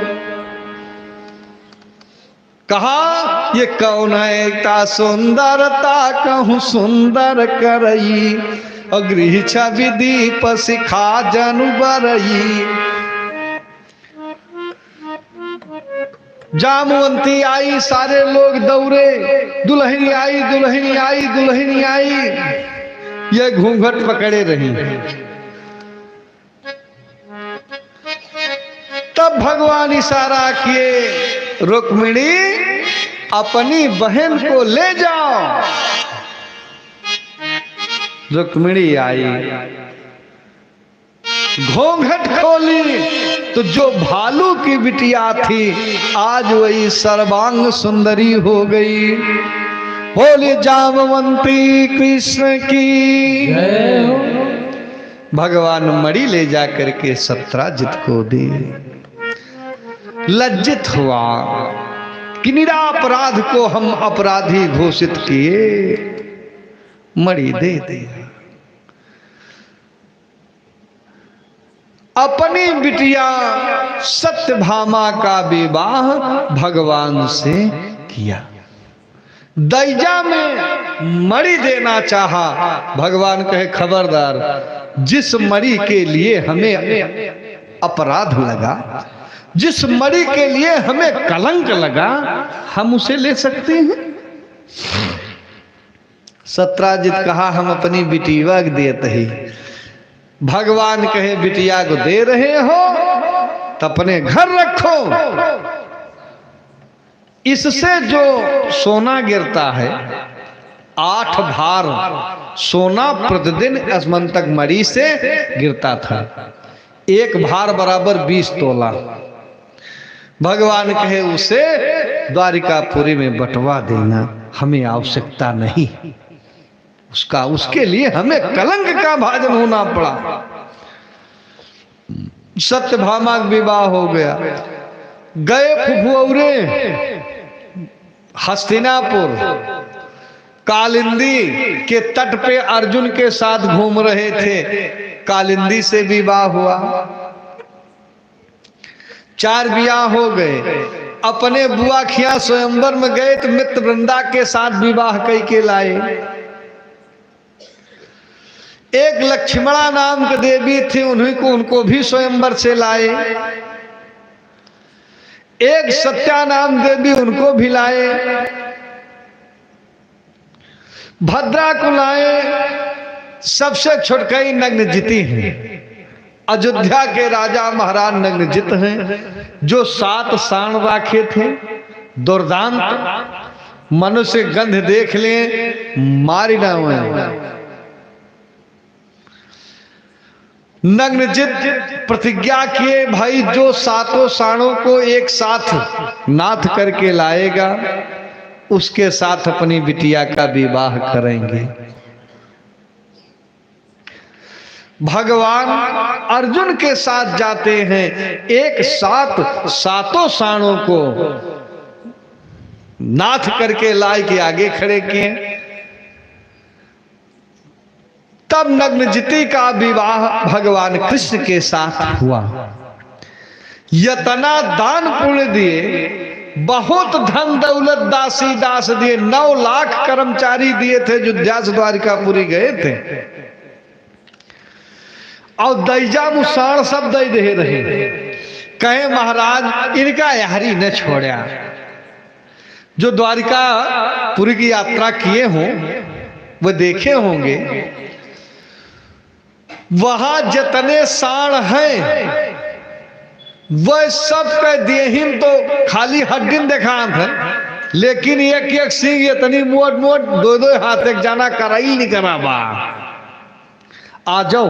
कहा ये कौन है ता सुंदरता कहूँ सुंदर करई, और गृह छवि दीप शिखा जनु बरई। जामवंती आई, सारे लोग दौड़े, दुलहिन आई, दुलहिन आई, दुलहिन आई। ये घूंघट पकड़े रही। तब भगवान इशारा किए, "रुक्मिणी, अपनी बहन को ले जाओ।" रुक्मिणी आई, घूंघट खोली तो जो भालू की बिटिया थी, आज वही सर्वांग सुंदरी हो गई। बोले जामवंती कृष्ण की जय हो। भगवान मणि ले जा करके सत्राजित को दे। लज्जित हुआ कि निरापराध को हम अपराधी घोषित किए, मणि दे दिया। अपनी बिटिया सत्यभामा का विवाह भगवान से किया। दैजा में मणि देना चाहा। भगवान कहे, "खबरदार, जिस मणि के लिए हमें अपराध लगा, जिस मणि के लिए हमें कलंक लगा, हम उसे ले सकते हैं?" सत्राजित कहा, "हम अपनी बिटिया के देत ही।" भगवान कहे, "बिटिया को दे रहे हो तो अपने घर रखो।" इससे जो सोना गिरता है, आठ भार सोना प्रतिदिन असमंतक मणि से गिरता था, एक भार बराबर बीस तोला। भगवान कहे, "उसे द्वारिकापुरी में बंटवा देना, हमें आवश्यकता नहीं उसका, उसके लिए हमें कलंक का भाजन होना पड़ा।" सत्यभामा का विवाह हो गया। गए फुफुअरे हस्तिनापुर, कालिंदी के तट पे अर्जुन के साथ घूम रहे थे, कालिंदी से विवाह हुआ। चार बियाह हो गए। अपने बुआ खिया स्वयंवर में गए तो मित्र वृंदा के साथ विवाह कई के लाए। एक लक्ष्मणा नाम की देवी थी, उन्हीं को, उनको भी स्वयंवर से लाए। एक सत्या नाम देवी, उनको भी लाए। भद्रा को लाए। सबसे छोटकई नग्नजिती हैं। अयोध्या के राजा महाराज नग्नजित हैं, जो सात साण राखे थे, दुर्दांत, मनुष्य गंध देख ले, मारी डावे। नग्नजित प्रतिज्ञा किए, भाई, जो सातों साणों को एक साथ नाथ करके लाएगा, उसके साथ अपनी बिटिया का विवाह करेंगे। भगवान अर्जुन के साथ जाते हैं, एक साथ सातों साणों को नाथ करके लाए के आगे खड़े किए। तब नग्नजिती का विवाह भगवान कृष्ण के साथ हुआ। यतना दान पुण्य दिए, बहुत धन दौलत दासी दास दिए, नौ लाख कर्मचारी दिए थे अयोध्या से द्वारिकापुरी गए थे। और दैजा मुसाण सब दे दे रहे। कहे, "महाराज, इनका यहरी न छोड़ा।" जो द्वारिकापुरी की यात्रा किए हों, वो देखे होंगे, वहाँ जितने साण हैं, वह सब के देहिन तो खाली हड्डिन देखात है, लेकिन एक एक सींग इतनी मोट मोट, दो दो हाथ, एक जाना कराई नहीं करा बा। आ जाओ।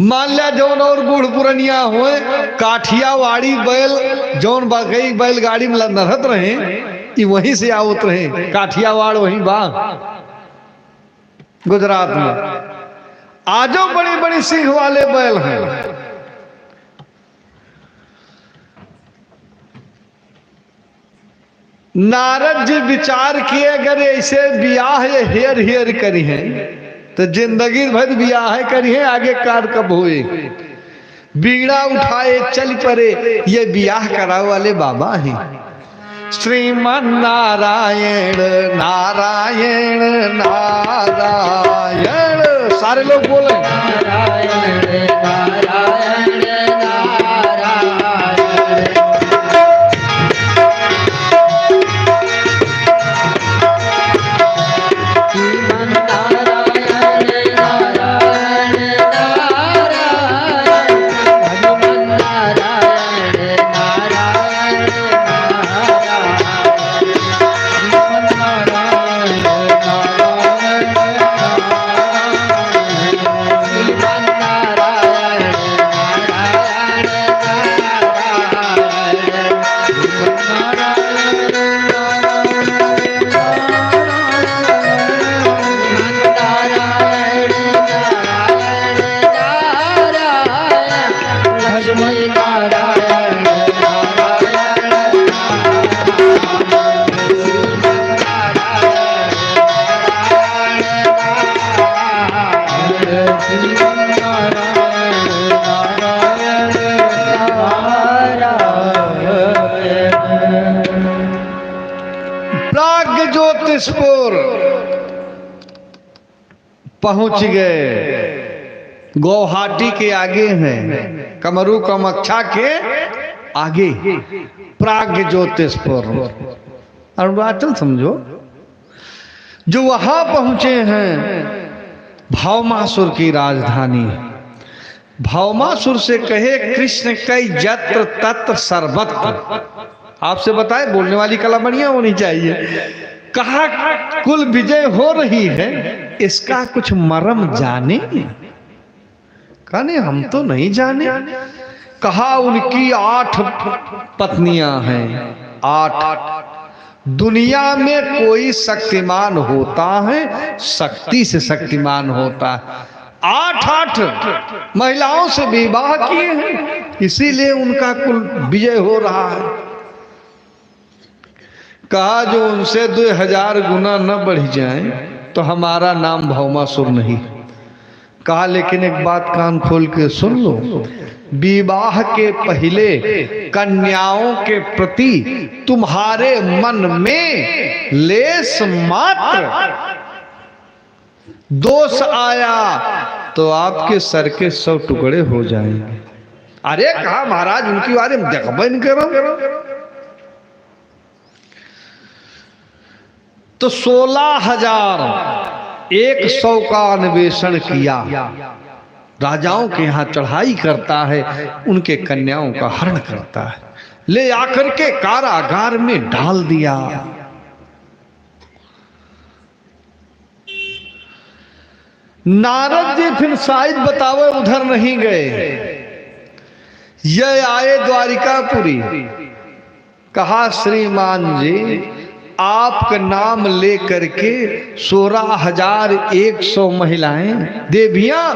मान लिया, जौन और बूढ़ पुरनिया होए, काठियावाड़ी बैल, जौन बकई बैलगाड़ी में नरहत रहे, ई वहीं से आवत रहे, काठियावाड़ वहीं बा गुजरात में। आजो बड़ी बड़ी सींग वाले बैल हैं। नारद जी विचार किए, अगर ऐसे बियाह ये हेर हेर करिहें, तो जिंदगी भर बियाह करिहें, आगे कार कब होए? बीड़ा उठाए चल परे, ये बियाह करावे वाले बाबा हैं। श्रीमन नारायण, नारायण, नारायण। सारे लोग बोले। नारायण, नारायण, नारायण। प्राग्ञ ज्योतिषपुर पहुंच गए, गुवाहाटी के आगे हैं, कमरू कामाख्या के आगे, प्राग्ञ ज्योतिषपुर, अरुणाचल समझो। जो वहां पहुंचे हैं, भौमासुर की राजधानी। भौमासुर से कहे, "कृष्ण कई जत्र तत्र सर्वत्र।" आपसे बताए, बोलने वाली कला बढ़िया होनी चाहिए। कहा, कुल विजय हो रही है, इसका कुछ मर्म जाने? कहा, नहीं, हम तो नहीं जाने। कहा, उनकी आठ पत्नियां हैं, आठ। दुनिया में कोई शक्तिमान होता है, शक्ति से शक्तिमान होता है। आठ आठ महिलाओं से विवाह किए हैं, इसीलिए उनका कुल विजय हो रहा है। कहा, जो उनसे दो हजार गुना न बढ़ जाए तो हमारा नाम भौमासुर नहीं। कहा, लेकिन एक बात कान खोल के सुन लो, विवाह के पहले कन्याओं के प्रति तुम्हारे मन में लेस मात्र दोष आया तो आपके सर के सौ टुकड़े हो जाएंगे। अरे, कहा, महाराज, उनकी बारे में देखबे नहीं करो। तो सोलह हजार एक सौ का अन्वेषण किया, राजाओं के यहाँ चढ़ाई करता है, उनके कन्याओं का हरण करता है, ले आकर के कारागार में डाल दिया। नारद जी फिर शायद बतावे उधर नहीं गए, ये आए द्वारिकापुरी। कहा, श्रीमान जी, आपका नाम लेकर के सोलह हजार एक सौ महिलाएं, देवियां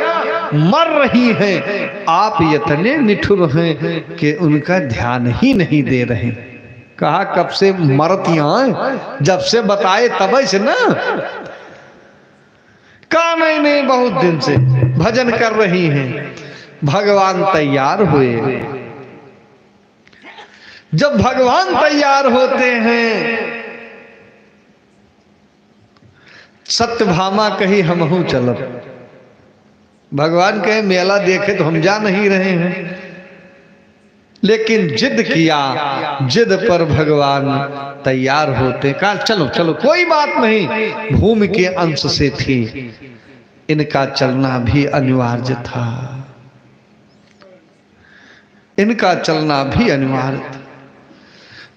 मर रही हैं, आप इतने निठुर हैं कि उनका ध्यान ही नहीं दे रहे। कहा, कब से मरतियां हैं? जब से बताए तब से ना। कहा, नहीं, नहीं, बहुत दिन से भजन कर रही हैं। भगवान तैयार हुए। जब भगवान तैयार होते हैं, सत्यभामा कही, "हमहू चलब।" भगवान कहे, "मेला देखे तो हम जा नहीं रहे हैं।" लेकिन जिद किया, जिद पर भगवान तैयार होते, कहा, "चलो, चलो, कोई बात नहीं।" भूमि के अंश से थी, इनका चलना भी अनिवार्य था, इनका चलना भी अनिवार्य था।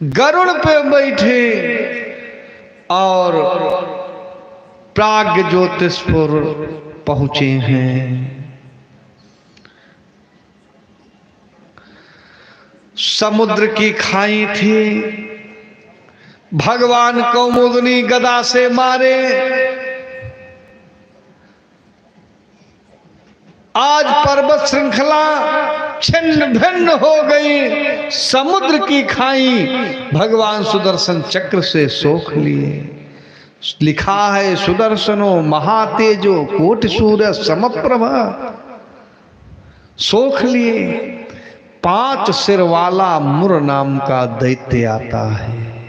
गरुड़ पे बैठे और प्राग्ज्योतिषपुर पहुंचे हैं। समुद्र की खाई थी, भगवान कौमुदनी गदा से मारे। आज पर्वत श्रृंखला छिन्न भिन्न हो गई, समुद्र की खाई भगवान सुदर्शन चक्र से सोख लिए। लिखा है, "सुदर्शनो महातेजो कोटि सूर्य समप्रभ।" सोख लिए। पांच सिर वाला मुर नाम का दैत्य आता है।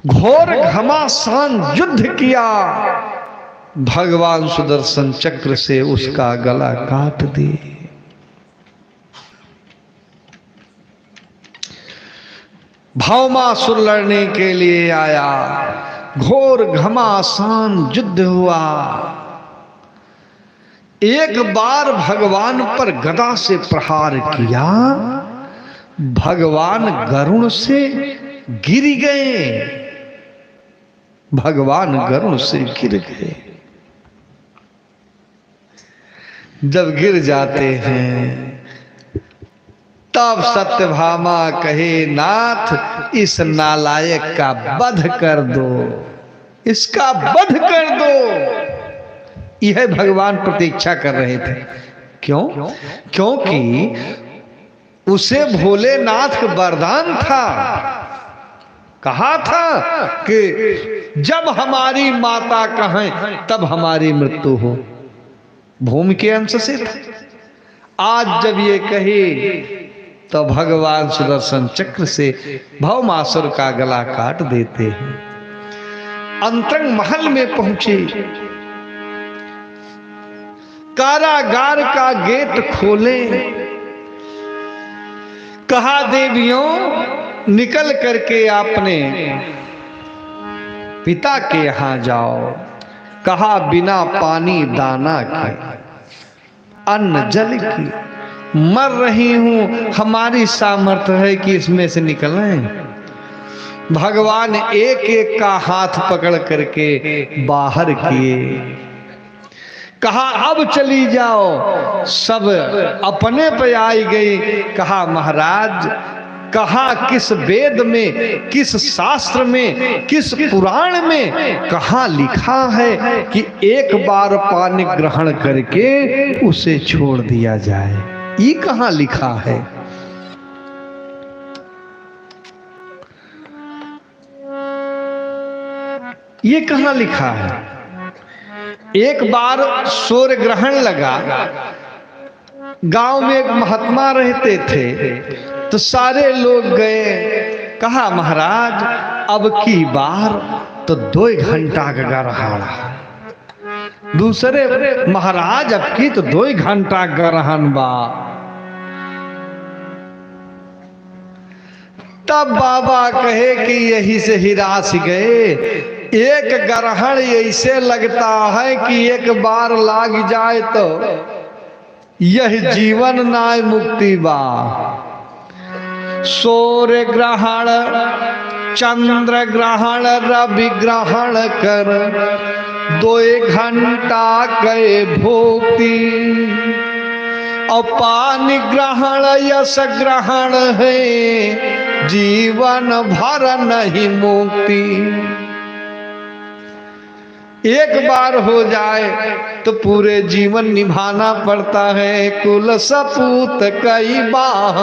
घोर घमासान युद्ध किया, भगवान सुदर्शन चक्र से उसका गला काट दिए। भौमासुर लड़ने के लिए आया, घोर घमासान युद्ध हुआ। एक बार भगवान पर गदा से प्रहार किया, भगवान गरुड़ से गिर गए, भगवान गरुड़ से गिर गए। जब गिर जाते हैं, तब सत्यभामा कहे, "नाथ, इस नालायक का वध कर दो, इसका वध कर दो।" यह भगवान प्रतीक्षा कर रहे थे। क्यों? क्योंकि उसे भोलेनाथ का वरदान था, कहा था कि जब हमारी माता कहें तब हमारी मृत्यु हो। भूमि के अंश से था। आज जब ये कहे तो भगवान सुदर्शन चक्र से भौमासुर का गला काट देते हैं। अंतरंग महल में पहुंचे, कारागार का गेट खोले, कहा, "देवियों, निकल करके अपने पिता के यहाँ जाओ।" कहा, "बिना पानी दाना के, अन्न जल की मर रही हूं, हमारी सामर्थ्य है कि इसमें से निकलें?" भगवान एक एक का हाथ पकड़ करके बाहर किए। कहा, "अब चली जाओ।" सब अपने पे आई गई। कहा, "महाराज, कहाँ, किस वेद में, किस शास्त्र में, किस पुराण में कहाँ लिखा है कि एक बार पानी ग्रहण करके उसे छोड़ दिया जाए? ये कहाँ लिखा है?" ये कहाँ लिखा है? एक बार सूर्य ग्रहण लगा, गांव में एक महात्मा रहते थे, तो सारे लोग गए, कहा, "महाराज, अब की बार तो दो घंटा का ग्रहण है।" दूसरे, "महाराज, अब की तो दो घंटा ग्रहण बा।" तब बाबा कहे कि यही से हिरास गए। एक ग्रहण ऐसे लगता है कि एक बार लाग जाए तो यह जीवन नाय मुक्ति बा। सूर्य ग्रहण, चंद्र ग्रहण, रवि ग्रहण कर, दो घंटा कै भुक्ति। और पानी ग्रहण, यश ग्रहण है, जीवन भर नहीं मुक्ति। एक बार हो जाए तो पूरे जीवन निभाना पड़ता है। कुल सपूत कई बाह,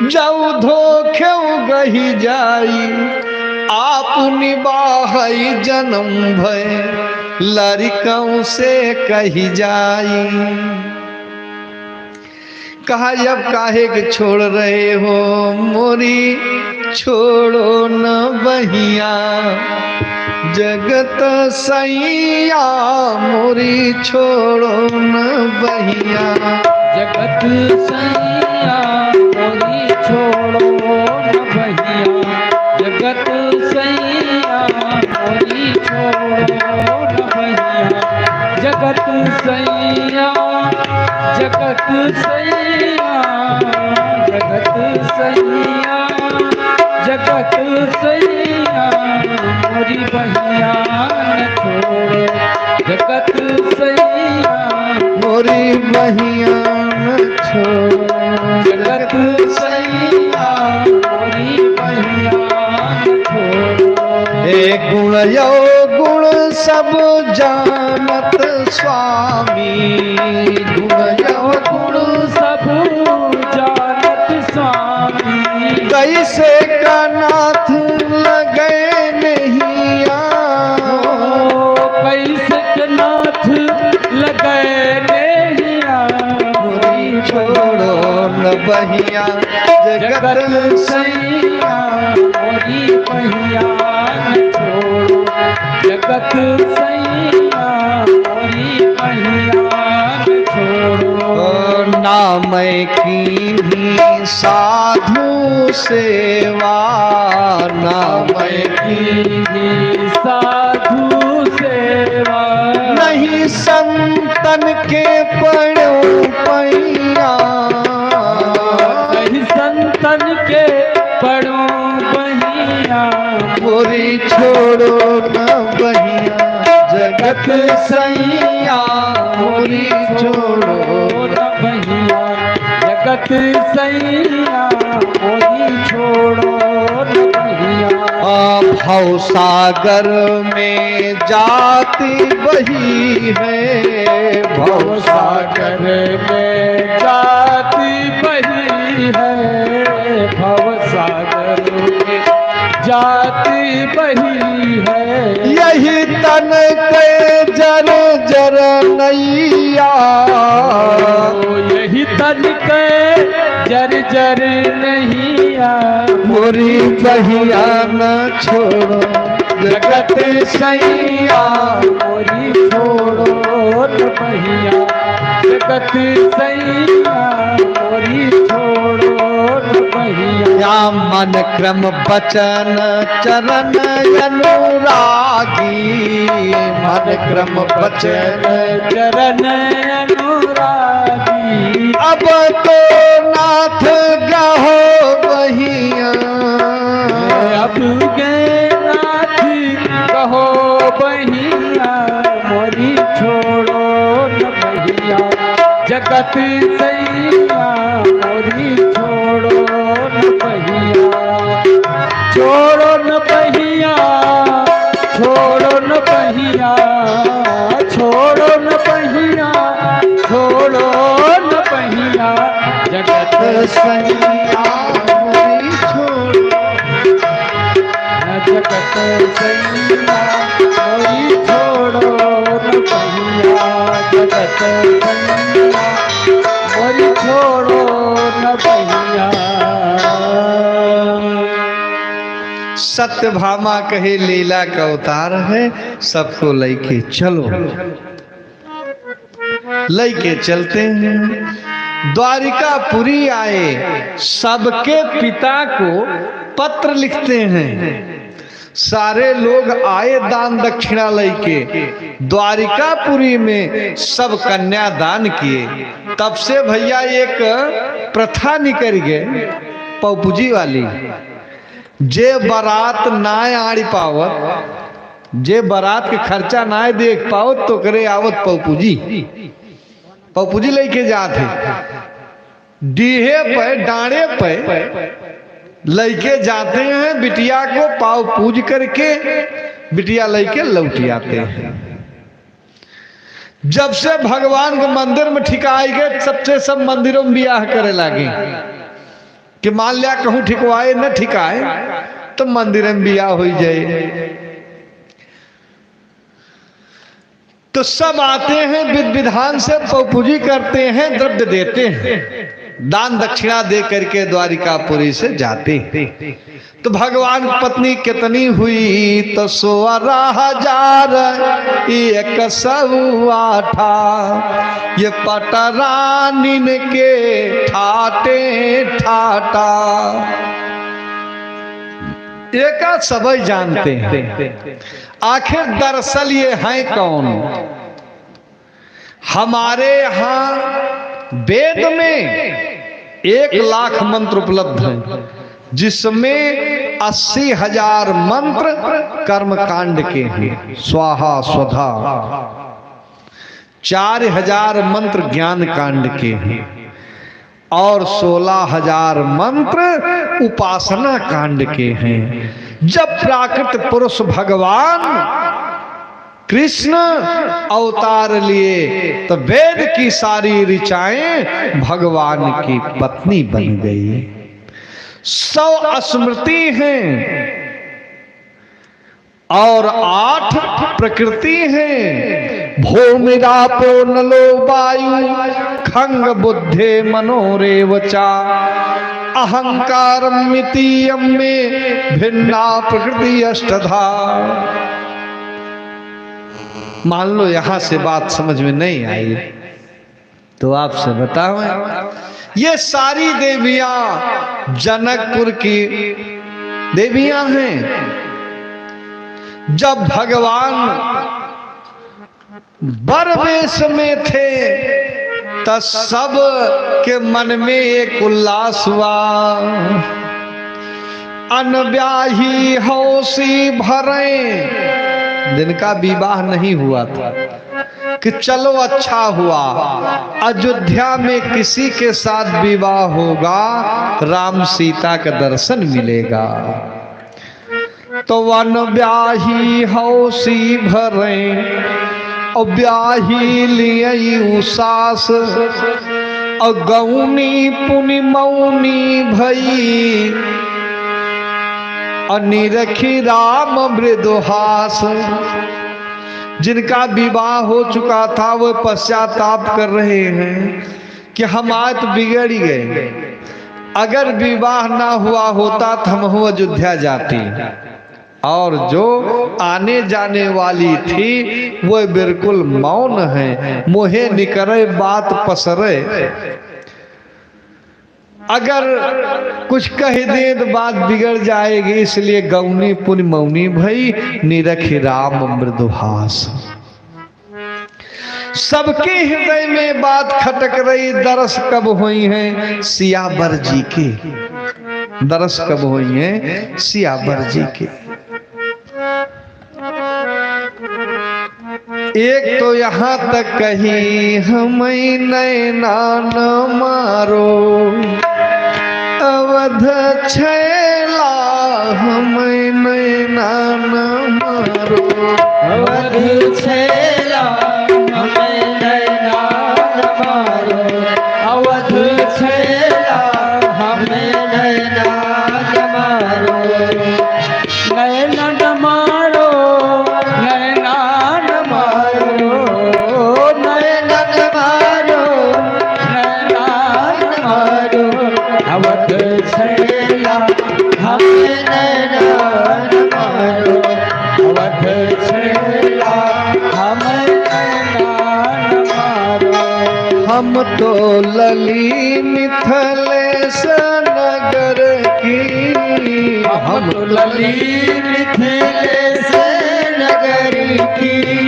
जऊ धोखेउ गहि जाई, आप निबाहई जन्म भय, लरिकउ से कहि जाई। कहा, "अब काहे के छोड़ रहे हो मोरी, छोड़ो न बहिया, जगत सैया मोरी, छोड़ो न बहिया।" जगत सैया मोरी, छोड़ो न बहिया, जगत सैया मोरी, छोड़ो न बहिया, जगत सैया, जगत सैया, जगत सैया, जगत सैया, मोरी बहिया न छोड़ो, जगत सैया, मोरी बहिया न छोड़ो, जगत सैया, मोरी बहिया न छोड़ो। ए गुण अवगुण सब जानत स्वामी, गुण अवगुण सब जानत स्वामी, कैसे का नाथ लगै नहिया, ओ, कैसे का नाथ लगै नहिया, मोरी छोड़ो न बहिया, जगत सैया मोरी बहिया न छोड़ो, जगत सैया मोरी बहिया न छोड़ो। ओ, ना मैं कीन्ही साधु सेवा, ना मैं कीन्ही साधु सेवा, नहीं संतन के पड़ो पैया, नहीं संतन के पड़ो बहिया, मोरी छोड़ो न बहिया, जगत सैया मोरी छोड़ो न बहिया, जगत सैया मोरी छोड़ो न बहिया। आ, भवसागर में जाति बही है, भवसागर में जाति बही है, भवसागर में जाति बही है। यही तन के जर जर नैया, ओ, यही तन के जर जर नैया, मोरी बहिया न छोड़ो, जगत सैया मोरी छोड़ो न बहिया, जगत सैया मोरी छोड़ो न बहिया। या मन क्रम वचन चरण अनुरागी, मन क्रम वचन चरण अनुरागी। अब तो नाथ गहो बहिया, अब जगत सैया मोरी छोड़ो न पहिया, छोड़ो न पहिया, छोड़ो न पहिया, छोड़ो न पहिया, छोड़ो न पहिया। जगत सैया मोरी छोड़ो, जगत सैया मोरी छोड़ो न पहिया, जगत सैया मोरी छोड़ो न पहिया। सत्यभामा कहे लीला का अवतार है, सबको लेके चलो। लेके चलते हैं। द्वारिकापुरी आए, सबके पिता को पत्र लिखते हैं। सारे लोग आए दान दक्षिणा लेके। द्वारिकापुरी में सब कन्यादान किए। तब से भैया एक प्रथा निकल गए पौपुजी वाली, जे बारात ना आड़ी पावत, जे बारात के खर्चा ना देख पावत, तो करे आवत पौपुजी, पौपुजी लेके जात है। डीहे पे, डांड़े पे लेके जाते हैं बिटिया को, पाँव पूज करके बिटिया लेके लौट आते हैं। जब से भगवान के मंदिर में ठिकाए गए, सबसे सब मंदिरों में बियाह करे लागे कि मान लिया कहूँ ठिकवाए न ठिकाए तो मंदिर में बियाह हो जाए। तो सब आते हैं, विध विधान से पौपुजी करते हैं, द्रव्य देते हैं, दान दक्षिणा दे करके द्वारिकापुरी से जाते हैं। तो भगवान की पत्नी कितनी हुई? तो सोरह हजार एक सौ आठा, ये पटरानिन के ठाटे ठाटा। एका सबई जानते हैं। आखिर दरअसल ये हैं कौन? हमारे यहाँ वेद में एक लाख मंत्र उपलब्ध हैं, जिसमें अस्सी हजार मंत्र कर्मकांड के हैं, स्वाहा स्वधा, चार हजार मंत्र ज्ञान कांड के हैं और सोलह हजार मंत्र उपासना कांड के हैं। जब प्राकृत पुरुष भगवान कृष्ण अवतार लिए तो वेद की सारी ऋचाएं भगवान की पत्नी बन गई। सौ स्मृति हैं और आठ प्रकृति हैं, भूमिरापो नलो वायु खंग बुद्धे मनोरेव चा। अहंकारमितीयम में भिन्ना प्रकृति अष्टधा। मान लो यहाँ से बात समझ में नहीं आई, तो आपसे बतावें, ये सारी देवियां जनकपुर की देवियां हैं। जब भगवान बर वेश में थे, त सब के मन में एक उल्लास हुआ। अनब्याही हौसी भरे, जिनका विवाह नहीं हुआ था, कि चलो अच्छा हुआ, अयोध्या में किसी के साथ विवाह होगा, राम सीता का दर्शन मिलेगा। तो अनब्याही हौसी भरे, और ब्याही लियई उ सास, और गौनी पुनि मौनी भई, और निरखी राम मृदुहास। जिनका विवाह हो चुका था, वो पश्चाताप कर रहे हैं कि हम आज तो बिगड़ ही गए, अगर विवाह ना हुआ होता तो हम अयोध्या जाती। और जो आने जाने वाली थी, वो बिल्कुल मौन है, मुँहे निकरे बात पसरे। अगर कुछ कह दें तो बात बिगड़ जाएगी, इसलिए गौनी पुनि मौनी भई, निरखि राम मृदुहास। सबके हृदय में बात खटक रही, दरस कब होइहैं सियावर जी के, दरस कब होइहैं सियावर जी के। एक तो यहाँ तक कही, "हमैं नैना न मारो, अवध छैला, हमैं नैना न मारो।" अवध छैला, हमैं नैना न मारो, अवध छैला, हमैं नैना न मारो। नैना न मारो, नैना न मारो, नैना न मारो, नैना न मारो, अवध छैला, हमैं नैना न मारो, अवध छैला, हमैं नैना न मारो। हम तो लली मिथिलेश नगर की, हम तो लली मिथिलेश नगर की,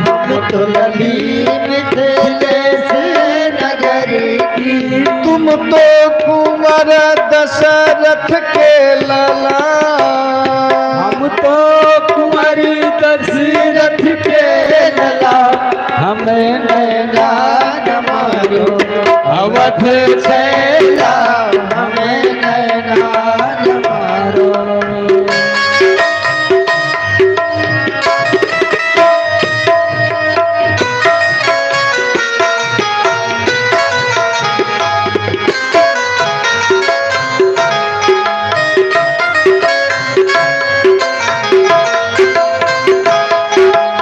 हम तो लली मिथिलेश नगर की। तुम तो कुंवर दशरथ के लला, हम तो कुंवर दशरथ के लला, हमैं नैना न मारो, अवध छैला, हमैं नैना न मारो।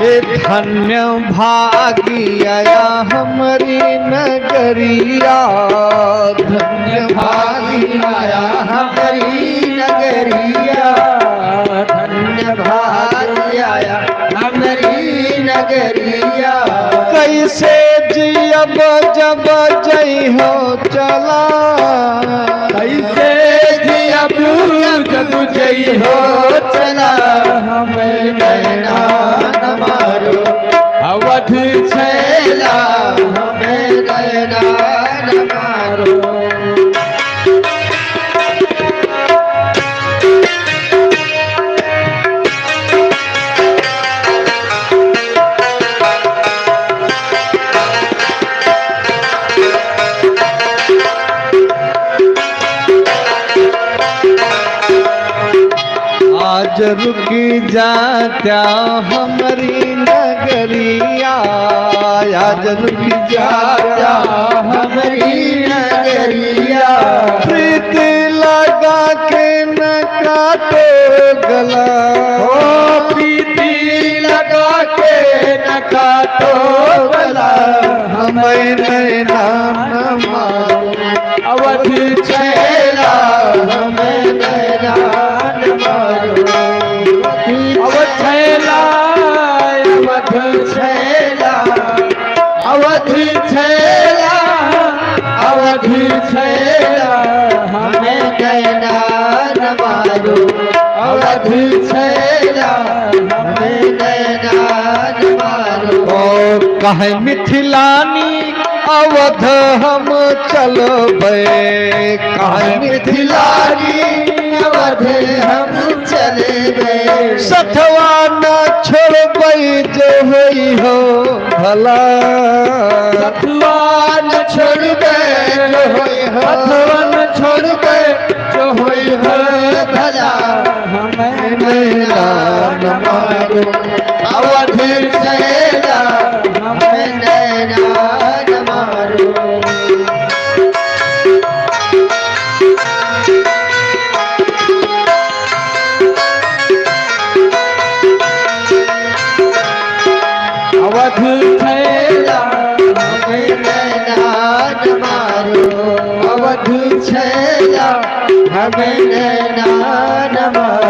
ए धन्य भागी आया हमरी नगरिया, धन्य भागी आया हमरी नगरिया, धन्य भागी आया हमरी नगरिया। कैसे जियब जब जइहो चला, कैसे जियब जब जइहो चला, हमैं नैना न मारो, अवध छैला, हमैं नैना न मारो। आज रुकी जा त्या हमरी नगरिया, आज रुकी जा त्या हमरी नगरिया। प्रीति लगा के न काटो गला, ओ प्रीति लगा के न काटो गला, हमैं नैना न मारो, अवध छैला, हमैं नैना न मारो। अवध छैला, अवध छैला, अवध छैला, अवध छैला, हमैं नैना न मारो, अवध छैला, हमैं नैना न मारो। ओ कहे मिथिलानी अवध हम चलबै, कहे मिथिलानी अवध हम चलबै। सथवा न छोड़बै जो होई हो भला, सथवा न छोड़बै जो होई हो, सथवा न छोड़बै जो होई हो भला। हमैं नैना न मारो, अवध छैला, हमैं नैना न मारो। अवध छैला, हमैं नैना न मारो, अवध छैला, हमैं नैना न मारो।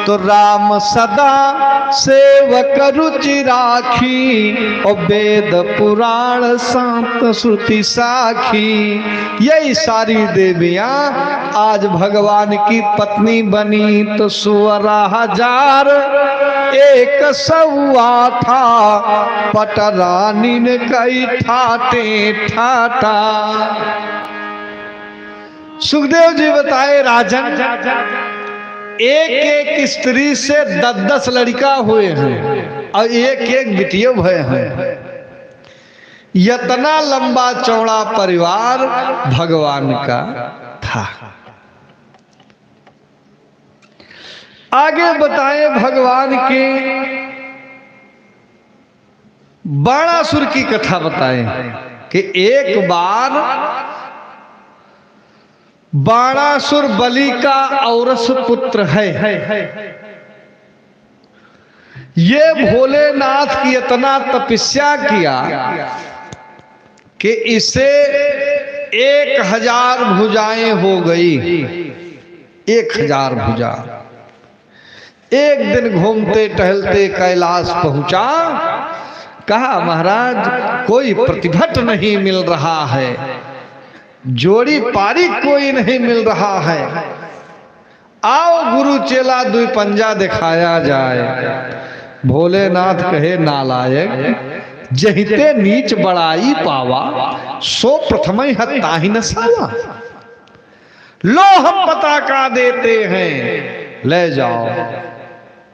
तो राम सदा सेवक रुचि राखी, और वेद पुराण संत श्रुति साखी। यही सारी देवियाँ आज भगवान की पत्नी बनी, तो सोरह हजार एक सौ आठा पटरानिन कई ठाटे ठाटा। सुखदेव जी बताए, राजन, एक एक स्त्री से दस दस लड़िका हुए हैं। और एक एक बिटियो भय हैं। इतना लंबा चौड़ा परिवार भगवान का था। आगे बताए भगवान के बाणासुर की कथा बताए कि एक बार बाणासुर बलि का औरस पुत्र है। ये भोलेनाथ की इतना तपस्या किया कि इसे एक हजार भुजाएं हो गई। एक हजार भुजा। एक दिन घूमते टहलते कैलाश पहुंचा, कहा, महाराज, कोई प्रतिभट नहीं मिल रहा है, जोड़ी पारी कोई नहीं मिल रहा है, आओ गुरु चेला दुई पंजा दिखाया जाए। भोलेनाथ कहे, नालायक, जहिते नीच बड़ाई पावा, सो प्रथमहि हत ताहि न सावा। लो, हम पताका देते हैं, ले जाओ,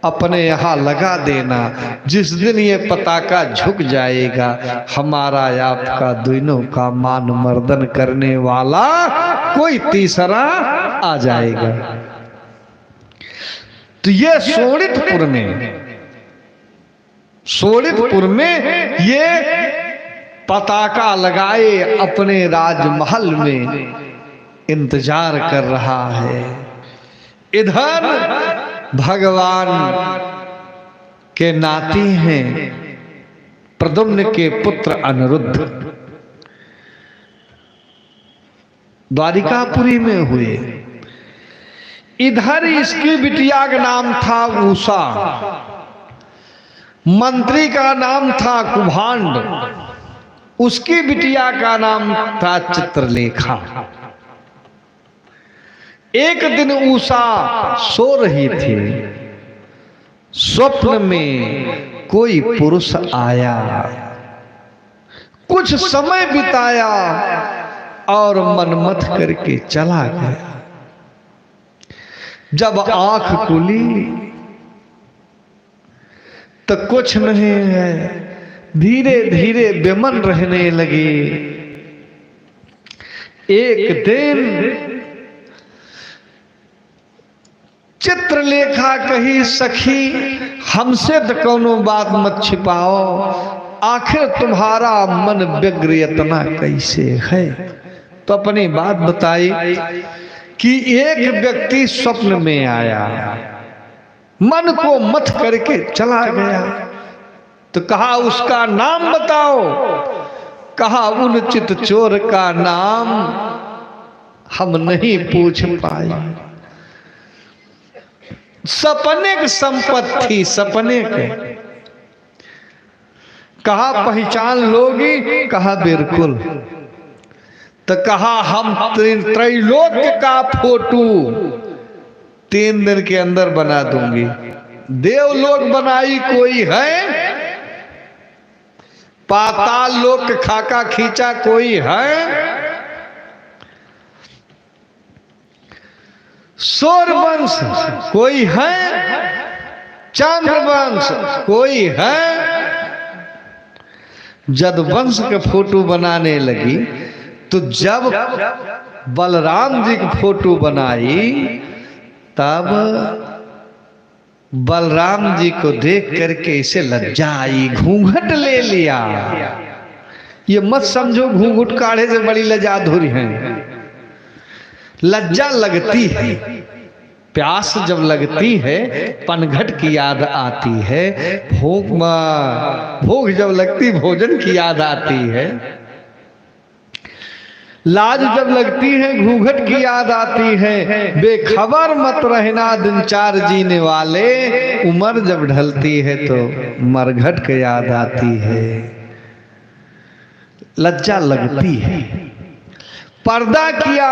अपने यहाँ लगा देना। जिस दिन ये पताका झुक जाएगा, हमारा आपका दोनों का मान मर्दन करने वाला कोई तीसरा आ जाएगा। तो ये शोणितपुर में शोणितपुर में ये पताका लगाए अपने राजमहल में इंतजार कर रहा है। इधर भगवान के नाती हैं प्रद्युम्न के पुत्र अनिरुद्ध। द्वारिकापुरी में हुए। इधर इसकी बिटिया का नाम था उषा, मंत्री का नाम था कुभांड, उसकी बिटिया का नाम था चित्रलेखा। एक दिन उषा सो रही थी, स्वप्न में कोई पुरुष आया, कुछ समय बिताया और मनमथ करके चला गया। जब आंख खुली तो कुछ नहीं है, धीरे धीरे बेमन रहने लगी। एक दिन चित्रलेखा कही, सखी, हमसे तो कौनो बात मत छिपाओ, आखिर तुम्हारा मन व्यग्र इतना कैसे है? तो अपनी बात बताई कि एक व्यक्ति स्वप्न में आया, मन को मथ करके चला गया। तो कहा, उसका नाम बताओ। कहा, उन चित चोर का नाम हम नहीं पूछ पाए। सपने की संपत्ति, सपने के। कहा, पहचान लोगी? कहा, बिल्कुल। तो कहा, हम त्रि-, त्रैलोक्य का फोटो तीन दिन के अंदर बना दूंगी। देवलोक बनाई कोई है? पाताल लोक खाका खींचा कोई है? सूर्यवंश कोई है? चंद्रवंश कोई है? जब वंश के फोटो बनाने लगी, तो जब बलराम जी के फोटो बनाई, तब बलराम जी को देख करके इसे लज्जा आई, घूंघट ले लिया। ये मत समझो घूंघट काढ़े से बड़ी लज्जा अधूरी है। लज्जा लगती है, प्यास जब लगती है, पनघट की याद आती है, भूख मा-, भूख जब लगती, भोजन की याद आती है। लाज जब लगती है, घूंघट की याद आती है। बेखबर मत रहना दिन चार जीने वाले, उम्र जब ढलती है तो मरघट की याद आती है। लज्जा लगती है। पर्दा किया,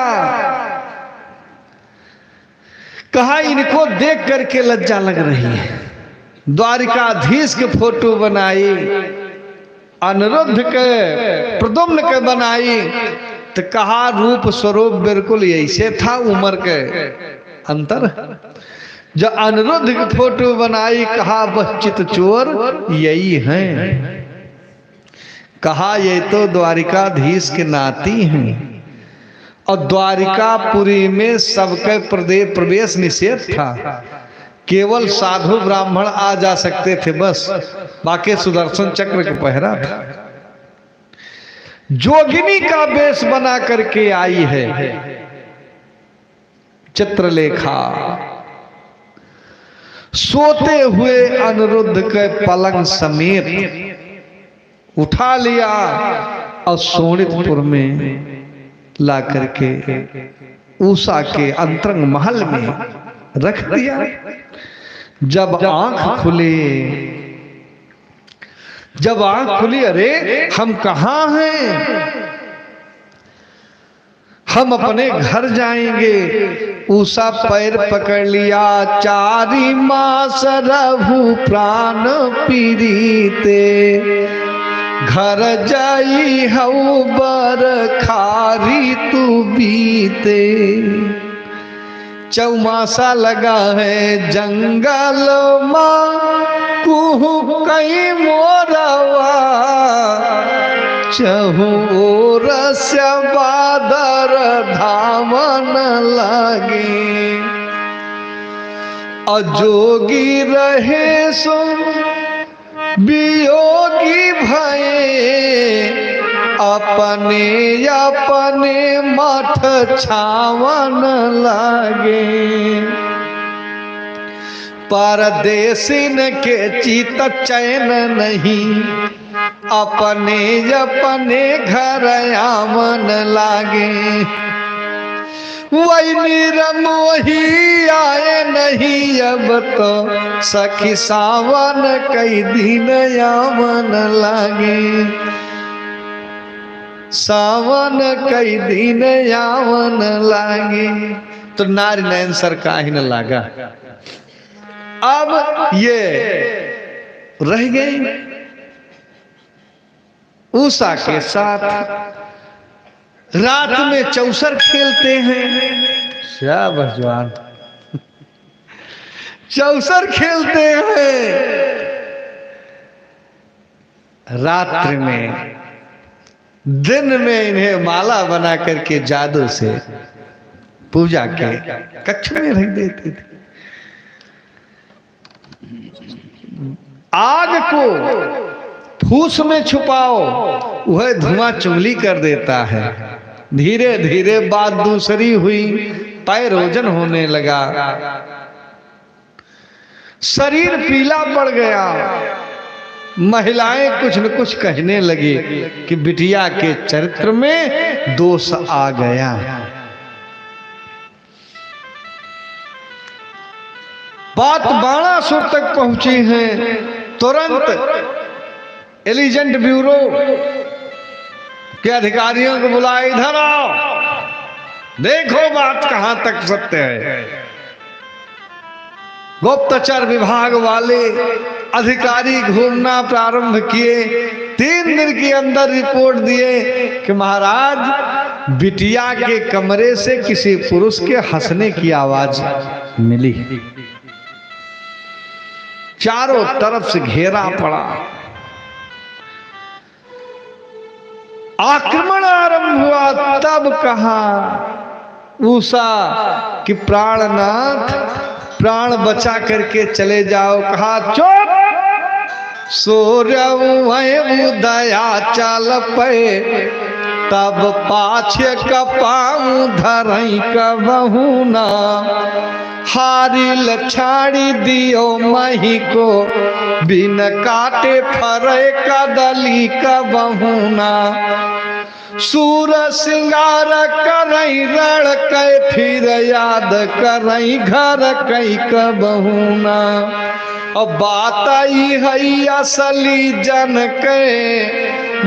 कहा, इनको देख करके लज्जा लग रही है। द्वारिकाधीश के फोटो बनाई, अनिरुद्ध के, प्रद्युम्न के बनाई, तो कहा, रूप स्वरूप बिल्कुल ऐसे था, उम्र के अंतर। जो अनिरुद्ध की फोटो बनाई, कहा, "बस चित चोर यही हैं।" कहा, "ये तो द्वारिकाधीश के नाती हैं।" और द्वारिकापुरी में सबके प्रदे-, प्रवेश निषेध था, केवल साधु ब्राह्मण आ जा सकते थे, बस, बाकी सुदर्शन चक्र का पहरा था। जोगिनी का वेश बना करके आई है चित्रलेखा। सोते हुए अनिरुद्ध के पलंग समेत उठा लिया और शोणितपुर में ला करके उषा के अंतरंग महल में रख दिया। जब आंख खुली, जब आंख खुली, अरे, हम कहाँ हैं? हम अपने घर जाएंगे। उषा पैर पकड़ लिया, "चारि मास रहु प्राण पीड़िते, घर जाई हऊ बर खारी तू बीते।" चौमासा लगा है जंगल मा, कुहुकै मोरवा, चहुँ ओर से बादर धावन लागे। अजोगी रहे सो वियोगी भए, अपने अपने मठ छावन लागे। परदेसिन के चित चैन नहीं, अपने अपने घर आवन लागे। वही निरम वही आए नहीं, अब तो सखी सावन कई दिन आवन लागे, सावन कई दिन आवन लागे। तो नारी नैन सर काहे न लागा। अब ये रह गई उषा के साथ। रात में चौसर खेलते हैं। शाबाश जवान। चौसर खेलते हैं रात्रि में। दिन में इन्हें माला बना करके जादू से पूजा के कक्ष में रख देते थे। आग को फूस में छुपाओ, वह धुआं चुगली कर देता है। धीरे धीरे बात दूसरी हुई, पैरोजन होने लगा, शरीर पीला पड़ गया। महिलाएं कुछ न कुछ कहने लगी कि बिटिया के चरित्र में दोष आ गया। बात बाणासुर तक पहुंची है। तुरंत एलिजेंट ब्यूरो के अधिकारियों को बुलाए, "इधर आओ, देखो बात कहां तक सत्य है।" गुप्तचर विभाग वाले अधिकारी घूमना प्रारंभ किए। तीन दिन के अंदर रिपोर्ट दिए कि महाराज, बिटिया के कमरे से किसी पुरुष के हंसने की आवाज मिली। चारों तरफ से घेरा पड़ा। आक्रमण आरंभ हुआ, तब कहा उषा कि प्राणनाथ, प्राण बचा करके चले जाओ। कहा, "चुप!" सूर्य उहै उदयाचल पे, तब पाछे कपाऊं धरई कबहू ना। हारिल छाड़ी दियो मही को, बिन काटे फरे कदली कबहू ना। सूर सिंगार करई रण कै, फिर याद करई घर कै कबहू ना। अब बात आई है असली जन के,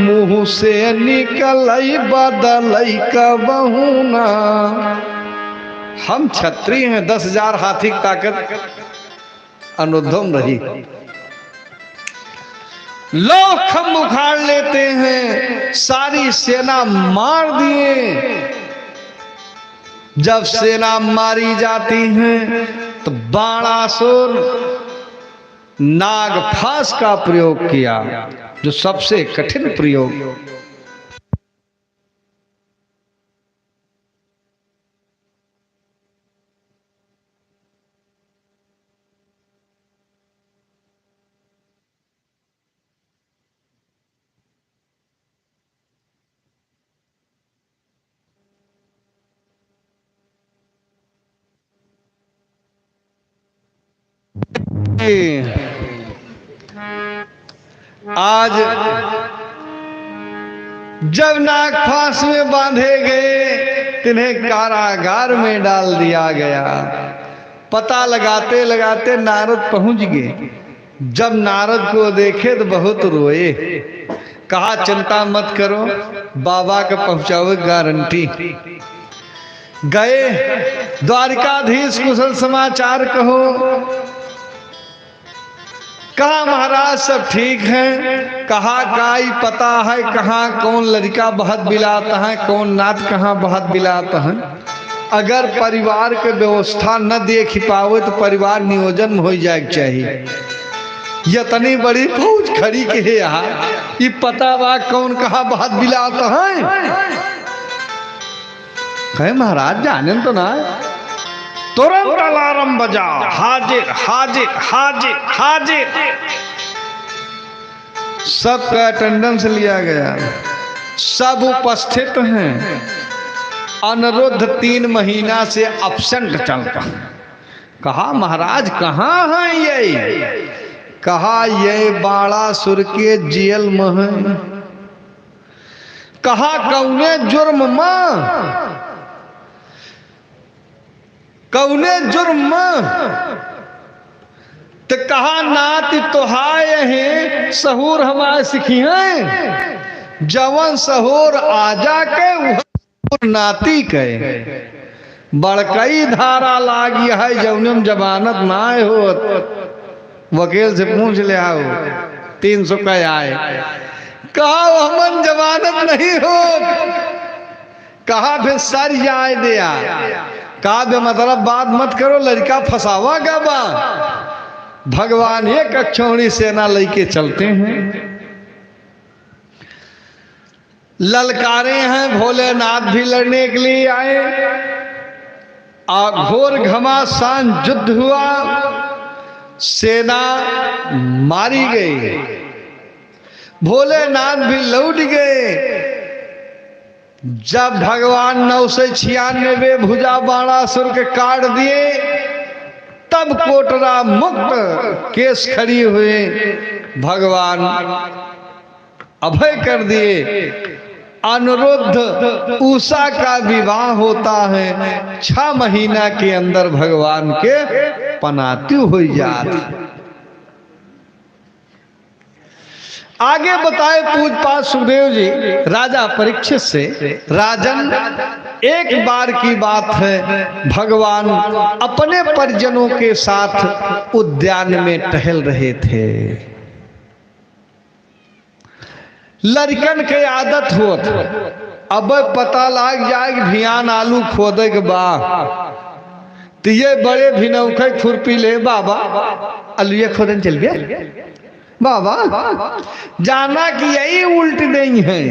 मुंह से निकलई बदलई कबहू ना। हम छत्री हैं, दस हजार हाथी की ताकत अनिरुद्धम रही। लोग खंभ उखाड़ लेते हैं, सारी सेना मार दिए। जब सेना मारी जाती है, तो बाणासुर नागफास का प्रयोग किया, जो सबसे कठिन प्रयोग। आज जब नागफांस में बांधे गए, तिन्हें कारागार में डाल दिया गया। पता लगाते लगाते नारद पहुंच गए। जब नारद को देखे तो बहुत रोए। कहा, "चिंता मत करो, बाबा के पहुंचावे गारंटी।" गए, द्वारिकाधीश कुशल समाचार कहो। कहा, "महाराज, सब ठीक है।" कहा, "काई पता है कहाँ कौन लड़का बहत बिलात है, कौन नात कहाँ बहत बिलात है? अगर परिवार के व्यवस्था न देख पावे तो परिवार नियोजन में हो जाए के चाहिए।" यतनी बड़ी फौज खड़ी के है यहाँ, ई पता बा कौन कहाँ बहत बिलात है? कहे, "महाराज, जानेन तो ना।" तुरंत अलार्म बजा, "हाजिर, हाजिर, हाजिर, हाजिर।" सबका अटेंडेंस लिया गया, सब उपस्थित हैं। अनिरुद्ध तीन महीना से एब्सेंट चलता। कहा, "महाराज, कहाँ हैं ये?" कहा, "ये बाणासुर के जेल में हैं।" कहा, "कौने जुर्म में? कौने जुर्म में?" तो कहा, "नाती तोहाय हैं, सहूर हमार सिखिहैं। जवन सहूर आ जाके उह नाती के।" बड़कई धारा लागी है, जौने में जमानत नाय होत। वकील से पूछ ले आओ, तीन सौ का आए। कहा, "हमन जमानत नहीं होत।" कहा, "फिर सर जाए दिया।" कहा, "बेमतलब बात मत करो, लड़का फंसावा का बा?" भगवान एक अक्षौणी सेना लेके चलते हैं। ललकारे हैं, भोलेनाथ भी लड़ने के लिए आए। आ घोर घमासान युद्ध हुआ, सेना मारी गई। भोलेनाथ भी लौट गए। जब भगवान नौ सौ छियानवे भुजा बाणासुर के काट दिए, तब कोटरा मुक्त केस खड़ी हुए। भगवान अभय कर दिए। अनिरुद्ध उषा का विवाह होता है, छह महीना के अंदर भगवान के पनातु हो जात। आगे बताए पूजपाद सुखदेव जी राजा परीक्षित से, "राजन, एक बार की बात है, भगवान अपने परिजनों के साथ उद्यान में टहल रहे थे।" लड़िकन के आदत होत, अब पता लाग जाए कि भियान आलू खोदे के बा, तो ये बड़े भिनौखे खुरपी ले, "बाबा, आलूए खोदन चल गए, बाबा।" जाना कि यही उल्ट देई है।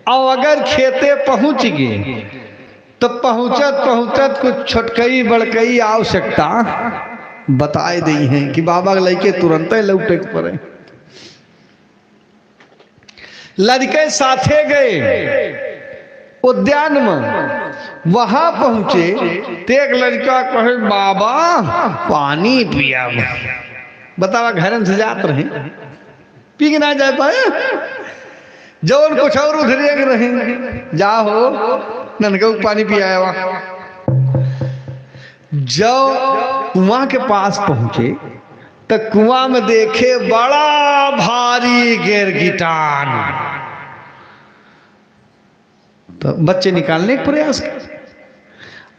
और अगर खेते पहुँच गए, तो पहुँचत पहुँचत कुछ छोटकई बड़कई आवश्यकता बताए देई है कि बाबा के लइके तुरंते लौटे के पड़े। लड़िके साथे गए उद्यान में, वहाँ पहुँचे तो एक लड़िका कहे, "बाबा, पानी पिया।" बतावा, घरन से जात रहे, पी के ना जाए पाए, जौन कुछ और उधर एक रहे, "जा हो, ननका के पानी पियावा।" जब कुआं के पास पहुंचे, तो कुआं में देखे बड़ा भारी गिरगिटान। तो बच्चे निकालने के प्रयास किए।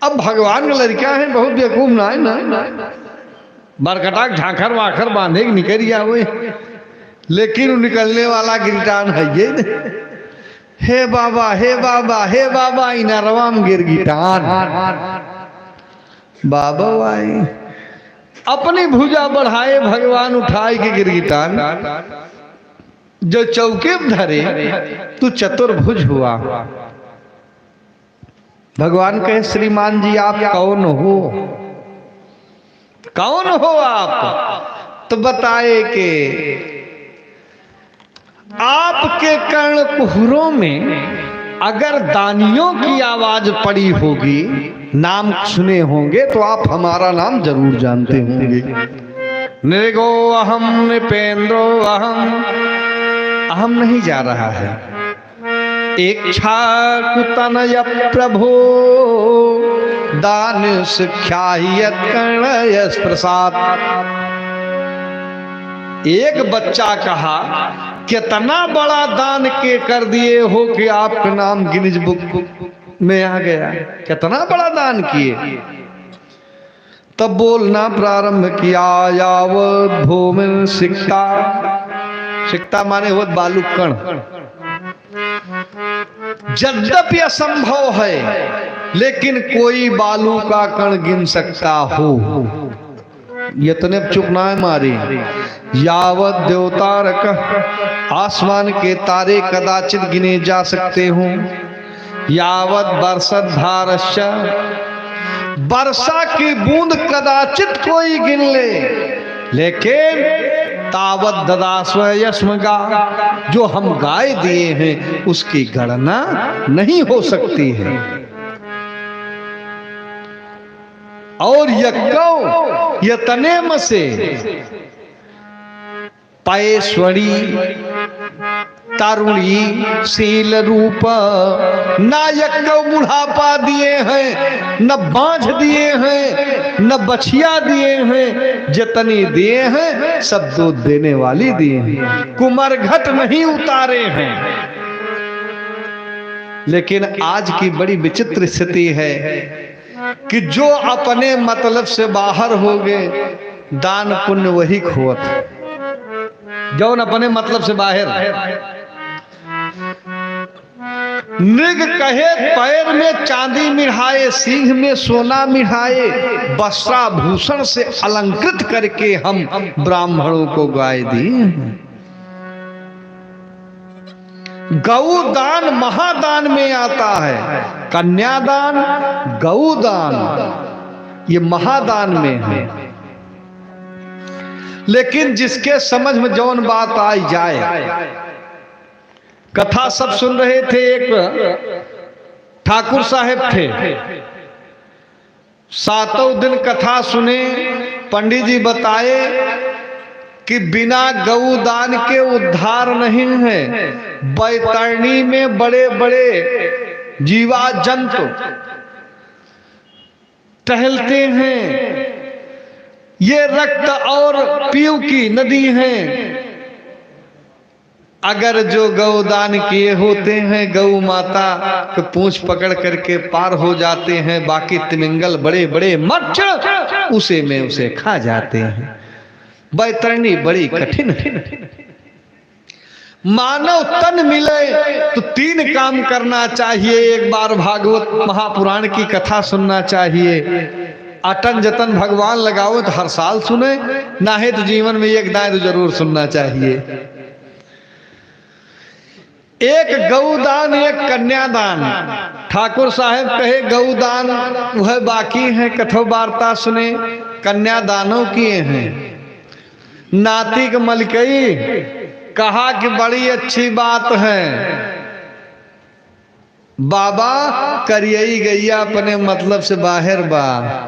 अब भगवान के लड़िका है, बहुत बेवकूफ ना है, ना, ना, ना। बरकटा के झांखर वाखर बांधे के निकल गया हुए, लेकिन वो निकलने वाला गिरगिटान है ये नहीं। "हे बाबा, हे बाबा, हे बाबा, इनरवा में गिरगिटान।" बाबा आई, अपनी भुजा बढ़ाए भगवान उठाए के गिरगिटान, जो चौके पे धरे तू चतुर्भुज हुआ। भगवान कहे, "श्रीमान जी, आप कौन हो? कौन हो आप?" तो बताए के आपके कर्णकुहरों में अगर दानियों की आवाज पड़ी होगी, नाम सुने होंगे, तो आप हमारा नाम जरूर जानते होंगे। नृगो अहम नृपेंद्रो अहम, अहम नहीं जा रहा है। इच्छाकुतनय प्रभो दान शिक्षा ही यत्कर्णयस प्रसाद। एक बच्चा कहा, "कितना बड़ा दान के कर दिए हो कि आपका नाम गिनीज बुक में आ गया, कितना बड़ा दान किए।" तब बोलना प्रारंभ किया, "यावत भूमिन सिक्ता।" सिक्ता माने होत बालू कण। यद्यपि असंभव है, लेकिन कोई बालू का कण गिन सकता हो। यतने चुप ना है मारी। यावत द्योतारक, आसमान के तारे कदाचित गिने जा सकते हों। यावत वर्षद्धारश्च, वर्षा की बूंद कदाचित कोई गिन ले, लेकिन तावत ददास्व यस्म गा, जो हम गाय दिए हैं, उसकी गणना नहीं हो सकती है। और यक्कौ, यतने में से पैस्वणी, तरुणी, शील रूप, ना यक्कौ बुढ़ापा दिए हैं, न बांझ दिए हैं, न बछिया दिए हैं, जितनी दिए हैं, सब दूध देने वाली दिए हैं, कुमरघट नहीं उतारे हैं। लेकिन आज की बड़ी विचित्र स्थिति है कि जो अपने मतलब से बाहर हो गए, दान पुण्य वही खोत। जौन अपने मतलब से बाहर। नृग कहे पैर में चांदी मिढ़ाए, सींग में सोना मिढ़ाए, वस्त्राभूषण से अलंकृत करके हम ब्राह्मणों को गाय दी। गौ दान महादान में आता है, कन्यादान, गौ दान, ये महादान में है। लेकिन जिसके समझ में जौन बात आई जाए, कथा सब सुन रहे थे, एक ठाकुर साहेब थे, सातों दिन कथा सुने, पंडित जी बताए कि बिना गौ दान के उद्धार नहीं है। बैतरणी में बड़े बड़े जीवा जंतु टहलते हैं, ये रक्त और पीव की नदी है। अगर जो गौ दान किए होते हैं, गौ माता के पूंछ पकड़ करके पार हो जाते हैं, बाकी तिमिंगल बड़े बड़े मच्छ उसे में उसे खा जाते हैं। बैतरणी बड़ी कठिन है। मानव तन मिले तो तीन काम करना चाहिए। एक बार भागवत महापुराण की कथा सुनना चाहिए। अटन जतन भगवान लगावे तो हर साल सुने, नाहे तो जीवन में एक दाएं तो जरूर सुनना चाहिए। एक गौदान, एक कन्यादान। ठाकुर साहेब कहे, "गौदान वह बाकी है, कथो वार्ता सुने, कन्यादानों किए हैं।" नाती के मलकई कहा कि बड़ी अच्छी बात है। बाबा, करियई गैया अपने मतलब से बाहर बा,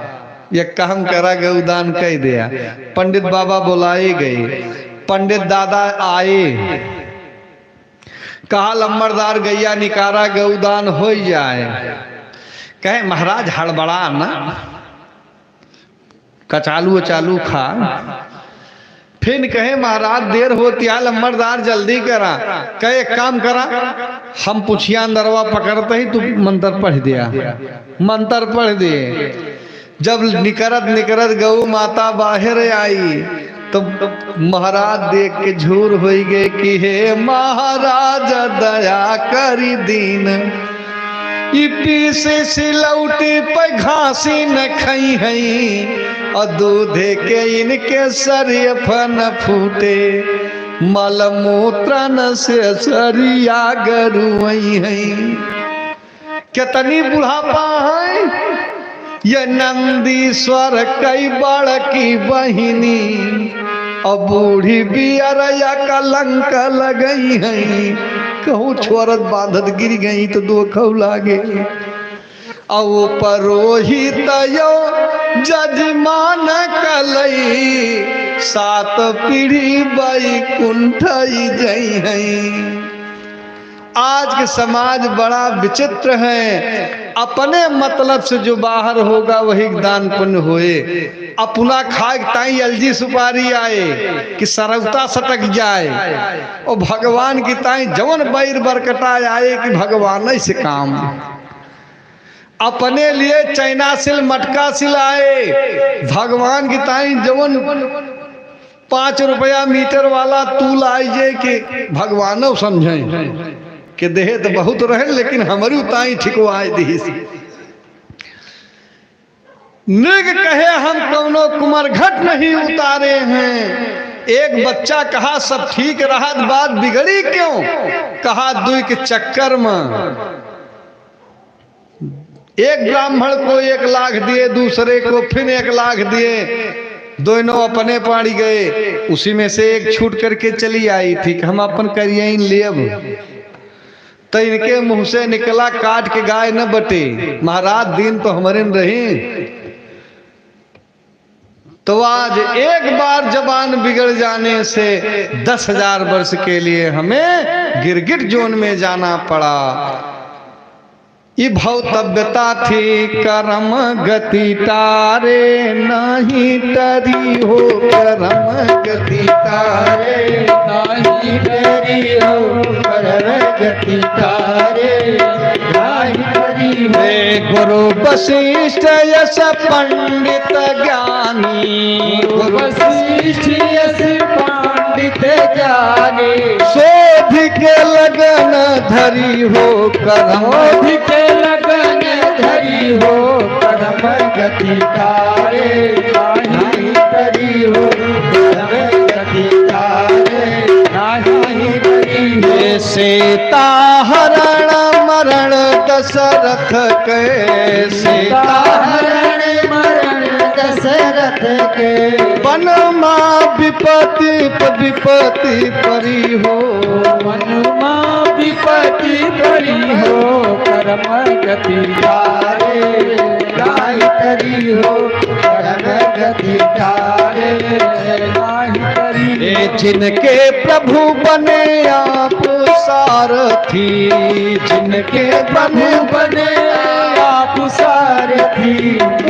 ये काम करा, गौदान कह दिया। पंडित बाबा बुलाए गए, पंडित दादा आए, कहा, "लम्बरदार, गैया निकारा, गौदान हो जाए।" कहे, "महाराज, हड़बड़ा ना, कचालू उचालू खा।" फिर कहे, "महाराज, देर होती है, लम्बरदार, जल्दी करा।" कहे, "एक काम करा, हम पुछिया अंदरवा पकड़ते ही तू मंत्र पढ़ दिया।" मंत्र पढ़ दिए। जब निकरत निकरत गौ माता बाहर आई, तो महाराज देख के झूर होई गए कि, "हे महाराज, दया करी दीन।" ई पीसे सिलौटी पे घासी न खइहैं, और दूधे के इनके सरियफ न फूटे, मलमूत्रन से सरिया गरुवइहैं। केतनी बुढ़ापा है ये नंदीश्वर कई बड़की बहिनी, अब बूढ़ी बियरया कलंक लगइहैं। कहूँ छोरत बांधत गिर गई तो दुखौ लागे। औ परोहित यो जजमान कलई, सात पीढ़ी बैकुंठ जइहैं। आज के समाज बड़ा विचित्र है। अपने मतलब से जो बाहर होगा वही दान पुण्य होए। अपना खाए ताई अलजी सुपारी आए कि सरौता सटक जाए, और भगवान की ताई जवन बैर बरकटा आए कि भगवान ऐसे काम। अपने लिए चैना सिल मटका सिल आए, भगवान की ताई जवन पाँच रुपया मीटर वाला तूल आइजे कि भगवानो समझें कि देहे तो बहुत रहे लेकिन हमरी ताई ठिकवाए दीस। मृग कहे हम कौनो कुमरघट नहीं उतारे हैं। एक बच्चा कहा सब ठीक रहत बात बिगड़ी क्यों? कहा दुई के चक्कर में एक ब्राह्मण को एक लाख दिए, दूसरे को फिर एक लाख दिए, दोनों अपने पाड़ी गए। उसी में से एक छूट करके चली आई थी कि हम अपन करियइन लेब। तो इनके मुंह से निकला काट के गाय न बटे, महाराज दीन तो हमरे न रही। तो आज एक बार जबान बिगड़ जाने से दस हजार वर्ष के लिए हमें गिरगिट जोन में जाना पड़ा। ई भौतव्यता थी करम गति टारे, नाहीं टरी हो करम गति टारे। नाहीं टरी हो करम गति टारे, नाहीं टरी हो। हे गुरु वशिष्ठ यस पंडित ज्ञानी, गुरु वशिष्ठ यस पंडित ज्ञानी। शोध के लगन धरी हो करम। शोध के लगन धरी हो करम गति टारे, नाहीं टरी हो करम गति टारे, नाहीं टरी हो। ये सीता हरण मरण दशरथ के, सीता हरण मरण दशरथ के। वन मा विपत्ति प-, विपत्ति परी हो। वन मा विपत्ति परी हो, करम गति टारे, नाहीं टरी हो, करम गति टारे, नाहीं टरी हो। ए जिनके प्रभु बने आप सारथी, जिनके प्रभु बने आप सारथी।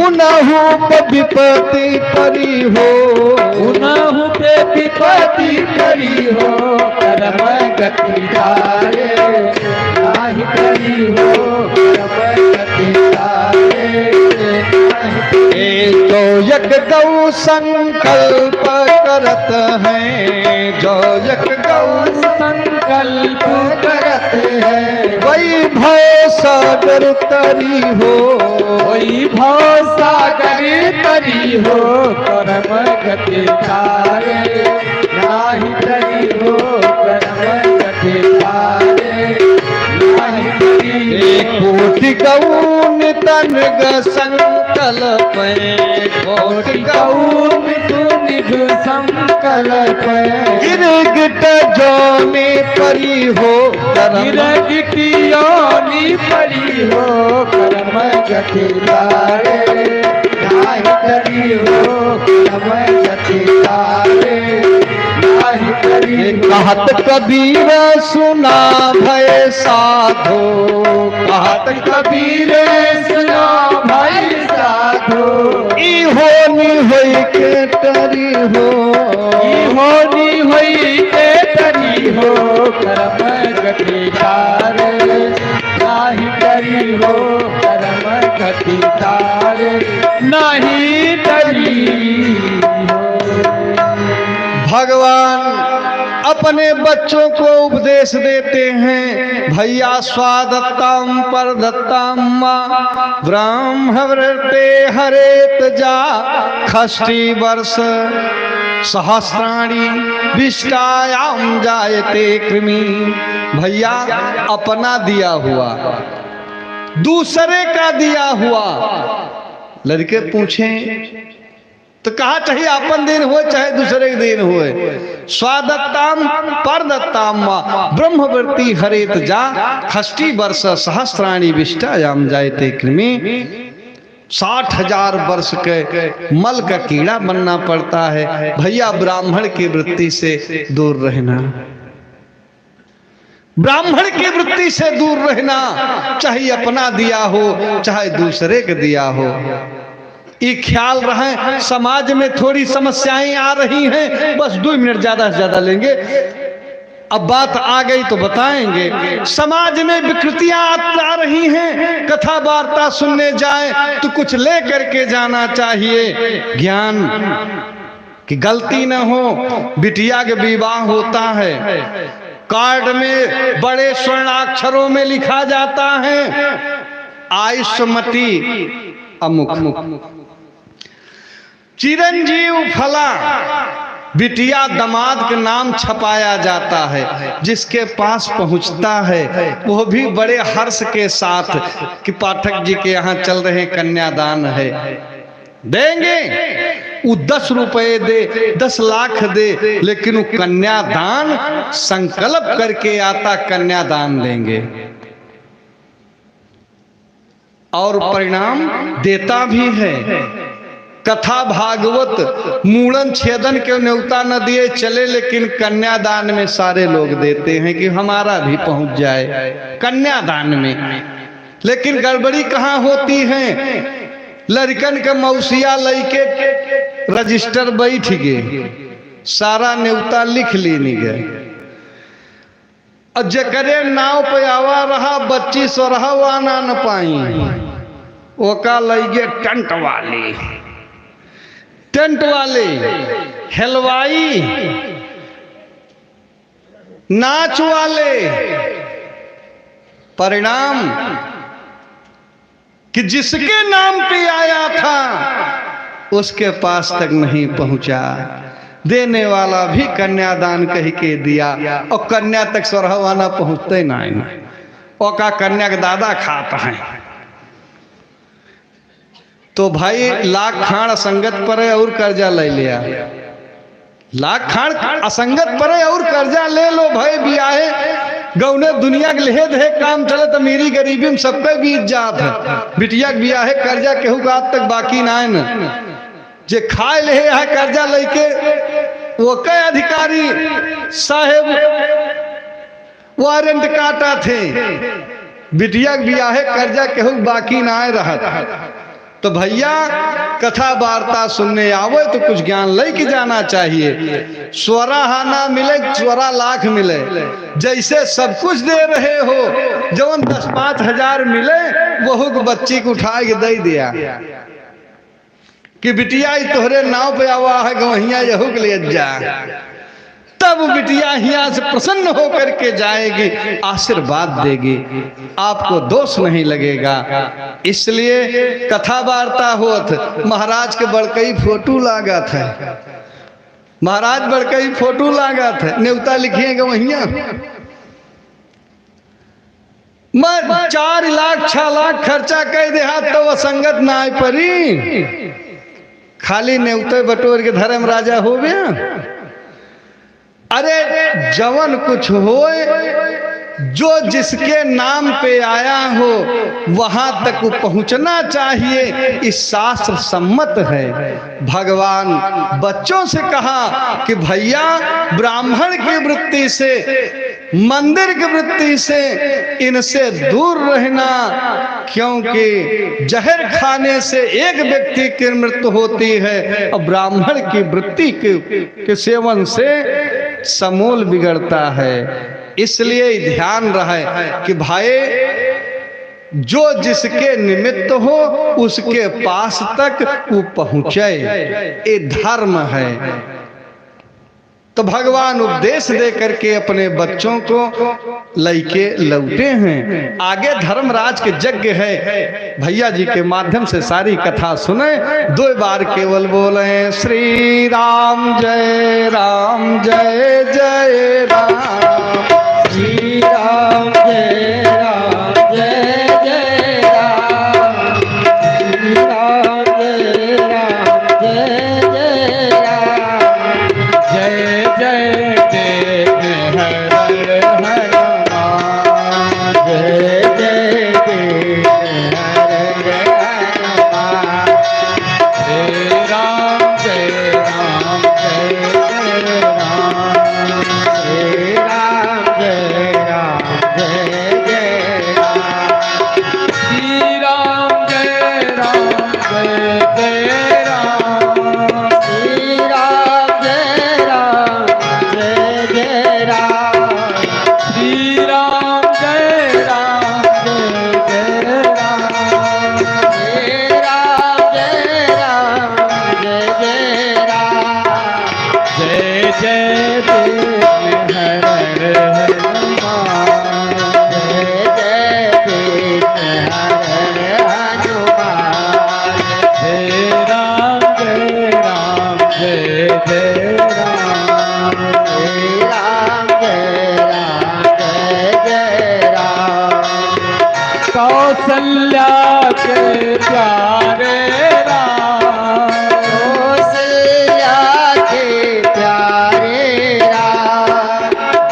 उनहु पे विपत्ति परी हो। उनहु पे विपत्ति परी हो, करम गति टारे, नाहीं टरी हो, करम गति टारे, नाहीं टरी। ए जो एक गौ संकल्प करत हैं, जो एक गौ संकल्प करत हैं, वही भव सागर तरी हो। वही भव सागर तरी हो, करम गति टारे, नाहीं टरी हो, करम गति टारे, नाहीं टरी हो। एक कोटि गौ नितन ग संकल्प, कोटि गौ नितन ग संकल्प। गिरगिट जोनि परी हो करम। गिरगिट योनि परी हो करम गति टारे, नाहीं टरी हो करम गति टारे, नाहीं टरी हो। कहत कबीर सुना भय साधो, कहत कबीर सुना भय साधो। ई होनि होई के टरी हो। ई होनि होई के टरी हो, करम गति टारे, नाहीं टरी हो, करम गति टारे, नाहीं टरी हो। भगवान अब अपने बच्चों को उपदेश देते हैं, भैया, स्वादत्ताम परदत्ताम मा ब्रह्मवर्ते हरेत जा, खष्टी वर्ष सहस्राणी विष्टायाम जायते कृमि। भैया, अपना दिया हुआ, दूसरे का दिया हुआ। लड़के पूछें, तो कहा, चाहे आपन देन होए, चाहे दूसरे के देन होए। स्वादत्ताम परदत्ताम मा ब्रह्मवर्ती हरेत जा, खष्टी वर्ष सहस्राणी विष्टायाम जायते कृमि। साठ हजार वर्ष के मल का कीड़ा बनना पड़ता है। भैया, ब्राह्मण की वृत्ति से दूर रहना। ब्राह्मण की वृत्ति से दूर रहना, चाहे अपना दिया हो, चाहे दूसरे के दिया हो। ये ख्याल रहे, समाज में थोड़ी समस्याएं आ रही हैं, बस दो मिनट ज्यादा से ज्यादा लेंगे। अब बात आ गई तो बताएंगे। समाज में विकृतियां आ, आ रही हैं, कथा वार्ता सुनने जाए तो कुछ ले करके जाना चाहिए, ज्ञान कि गलती न हो। बिटिया के विवाह होता है, कार्ड में बड़े स्वर्णाक्षरों में लिखा जाता है, आयुष्मती अमुक, चिरंजीव फला। बिटिया दामाद के नाम छपाया जाता है, जिसके पास पहुंचता है वो भी बड़े हर्ष के साथ कि पाठक जी के यहाँ चल रहे कन्यादान है, देंगे। वो दस रुपए दे, दस लाख दे, लेकिन वो कन्यादान संकल्प करके आता, कन्यादान देंगे। और परिणाम देता भी है। कथा भागवत मूड़न छेदन के न्योता न दिए चले, लेकिन कन्यादान में सारे लोग देते हैं कि हमारा भी पहुंच जाए कन्यादान में। लेकिन गड़बड़ी कहाँ होती है? लड़कन के मौसिया लइके रजिस्टर बैठ गए, सारा न्योता लिख लेनी गए। और जेकरे नाव पे आवा रहा, बच्ची सोरहवाना न पाई, ओका लइगे टेंट वाली, टेंट वाली, हलवाई, नाच वाले। परिणाम कि जिसके नाम पे आया था, उसके पास तक नहीं पहुंचा। देने वाला भी कन्यादान कह के दिया, और कन्या तक सोरहवाना पहुंचते ना है। ओका कन्या के दादा खात हैं। तो भाई, लाख खाड़ असंगत परे और कर्जा ले लिया। लाख खाड़ असंगत परे और कर्जा ले लो भाई, बियाहे गौने दुनिया के लेहे देहे काम चले, तो अमीरी गरीबी में सबके बीत जात है। बिटिया के बियाहे कर्जा केहू का आज तक बाकी ना है न। जे खाए लेहे है कर्जा लेके, वो के अधिकारी साहेब वारंट काटा थे। बिटिया के बियाहे कर्जा केहू बाकी ना रहत। तो भैया, कथा वार्ता सुनने आवे तो कुछ ज्ञान लेके जाना चाहिए। सोरह आना मिले, सोरह लाख मिले, जैसे सब कुछ दे रहे हो, जवन दस पाँच हजार मिले, वहू के बच्ची के उठा के दे दिया कि बिटिया, ई तोहरे नाव पे आवा है, गवहिया यहू के ले जा। तब बिटिया हियां से प्रसन्न होकर के जाएगी, आशीर्वाद देगी, आपको दोष नहीं लगेगा। इसलिए कथा वार्ता होत, महाराज के बड़कई फोटो लागत है, महाराज बड़कई फोटो लागत है, नेवता लिखिए गवहिया। मैं चार लाख, छह लाख खर्चा कइ देहा, तो वो संगत ना आए परी। खाली नेवते बटोर के धर्म राजा हो गया। अरे, जवन कुछ होए, जो जिसके नाम पे आया हो, वहां तक वो पहुंचना चाहिए। इस शास्त्र सम्मत है। भगवान बच्चों से कहा कि भैया, ब्राह्मण की वृत्ति से, मंदिर की वृत्ति से इनसे दूर रहना, क्योंकि जहर खाने से एक व्यक्ति की मृत्यु होती है और ब्राह्मण की वृत्ति के, के सेवन से समूल बिगड़ता है। इसलिए ध्यान रहे कि भाई, जो जिसके निमित्त हो, उसके पास तक वो पहुंचे, ये धर्म है। तो भगवान उपदेश दे करके अपने बच्चों को लइके लौटे हैं। आगे धर्मराज के यज्ञ है, भैया जी के माध्यम से सारी कथा सुने। दो बार केवल बोले, श्री राम जय राम जय जय राम, श्री राम जय राम जय जय राम, श्री राम जय राम जय जय राम। जय जय देव हर हर हनुमान। जय जय देव हर हर हनुमान। श्री राम जय राम जय जय राम। श्री राम जय राम जय जय राम। श्री राम जय राम जय जय राम। श्री राम जय राम जय जय राम। श्री राम जय राम जय जय राम। श्री राम जय राम जय जय राम। जय जय देव हर हर हनुमान। जय जय देव हर हर हनुमान। जय राम जय राम जय जय राम। जय राम जय राम जय जय राम। कौशल्या के प्यारे राम। कौशल्या के प्यारे राम।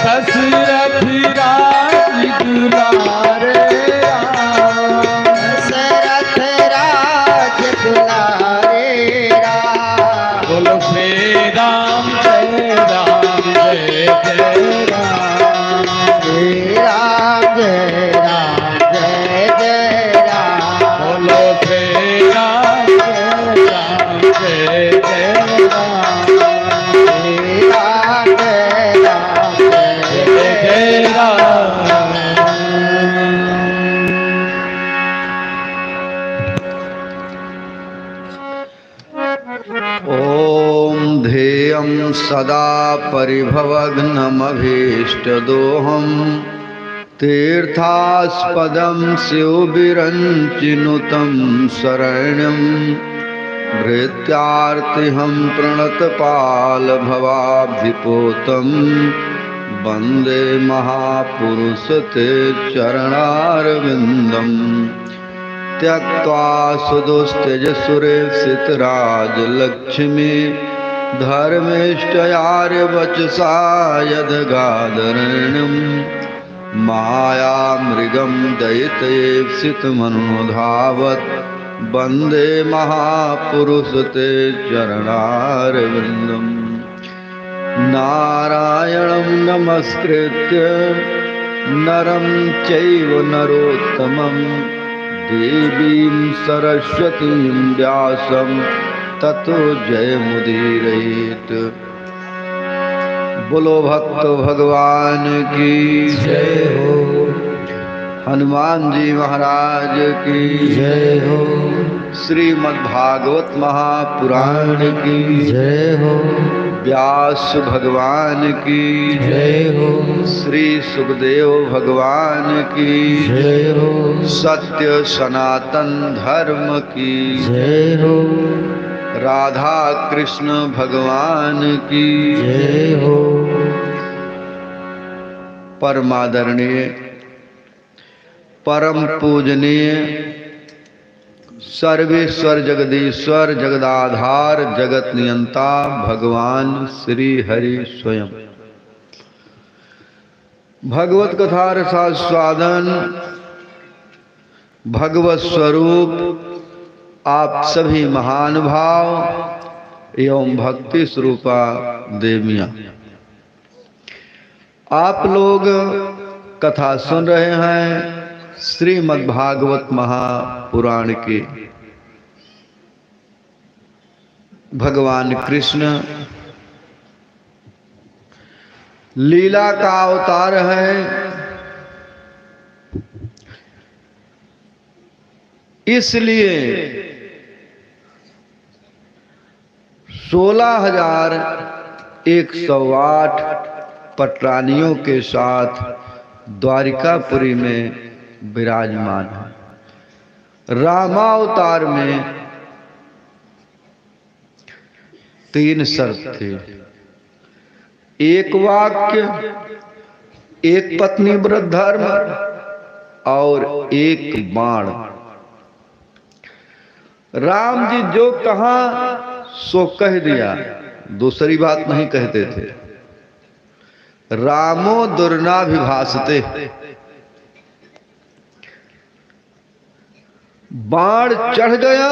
दशरथ राज दुलारे राम। दशरथ राज दुलारे राम। बोलो श्री राम जय राम जय जय राम। श्री राम जय राम जय जय राम। बोलो श्री राम जय राम जय जय राम। श्री राम जय राम जय जय राम। ॐ ध्येयं सदा परिभवघ्नमभीष्टदोहम्। तीर्थास्पदं शिवविरञ्चिनुतं शरण्यम्। भृत्यार्तिहं प्रणतपालभवाब्धिपोतम्। वन्दे महापुरुष ते चरणारविन्दम्। त्यक्त्वा सुदुस्त्यज सुरेप्सित राजलक्ष्मी। धर्मेष्ट्यार्यवचसा यदगादरेण्यम्। मायामृगं दयितेप्सितमनुधावत्। वन्दे महापुरुष ते चरणारविन्दम्। नारायणं नमस्कृत्य नरं चैव नरोत्तमम्। देवीं सरस्वतीं व्यासं ततो जयमुदीरयेत्। बोलो भक्त भगवान की जय हो। हनुमान जी महाराज की जय हो। श्रीमद्भागवत महापुराण की जय हो। व्यास भगवान की जय हो। श्री सुखदेव भगवान की जय हो। सत्य सनातन धर्म की जय हो। राधा कृष्ण भगवान की जय हो। परमादरणीय, परम पूजनीय, सर्वेश्वर जगदीश्वर, जगदाधार, जगत नियंता भगवान श्री हरि स्वयं। भगवत कथा रसास्वादन, भगवत स्वरूप, आप सभी महानुभाव एवं भक्ति स्वरूपा देवियां, आप लोग कथा सुन रहे हैं श्रीमद् भागवत महापुराण की। भगवान कृष्ण लीला का अवतार है, इसलिए सोलह हजार एक सौ आठ पटरानियों के साथ द्वारिकापुरी में विराजमान है। रामावतार में तीन शर्त थे, एक वाक्य, एक पत्नी व्रत धर्म और एक बाण। राम जी जो कहा सो कह दिया, दूसरी बात नहीं कहते थे। रामो दुर्नाभिभाषते, बाण चढ़ गया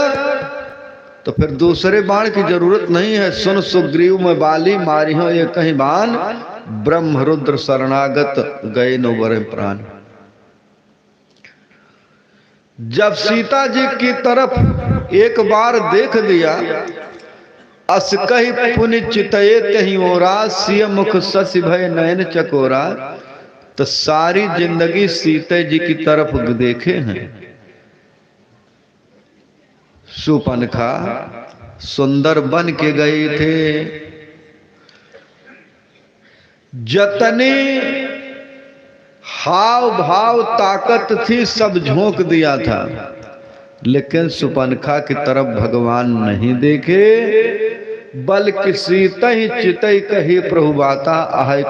तो फिर दूसरे बाण की जरूरत नहीं है। सुन सुग्रीव मैं बाली मारिहो एकहि बाण, ब्रह्म रुद्र शरणागत गए न उबरे प्राण। जब सीता जी की तरफ एक बार देख दिया, अस कहि पुनि चितये तहि ओरा, सिय मुख शशि भय नयन चकोरा, तो सारी जिंदगी सीता जी की तरफ देखे हैं। सुपनखा सुंदर बन के गए थे, जतनी हाव भाव ताकत थी, सब झोंक दिया था, लेकिन सुपनखा की तरफ भगवान नहीं देखे, बल्कि सीतहि चितहि कही प्रभु बाता, अहइ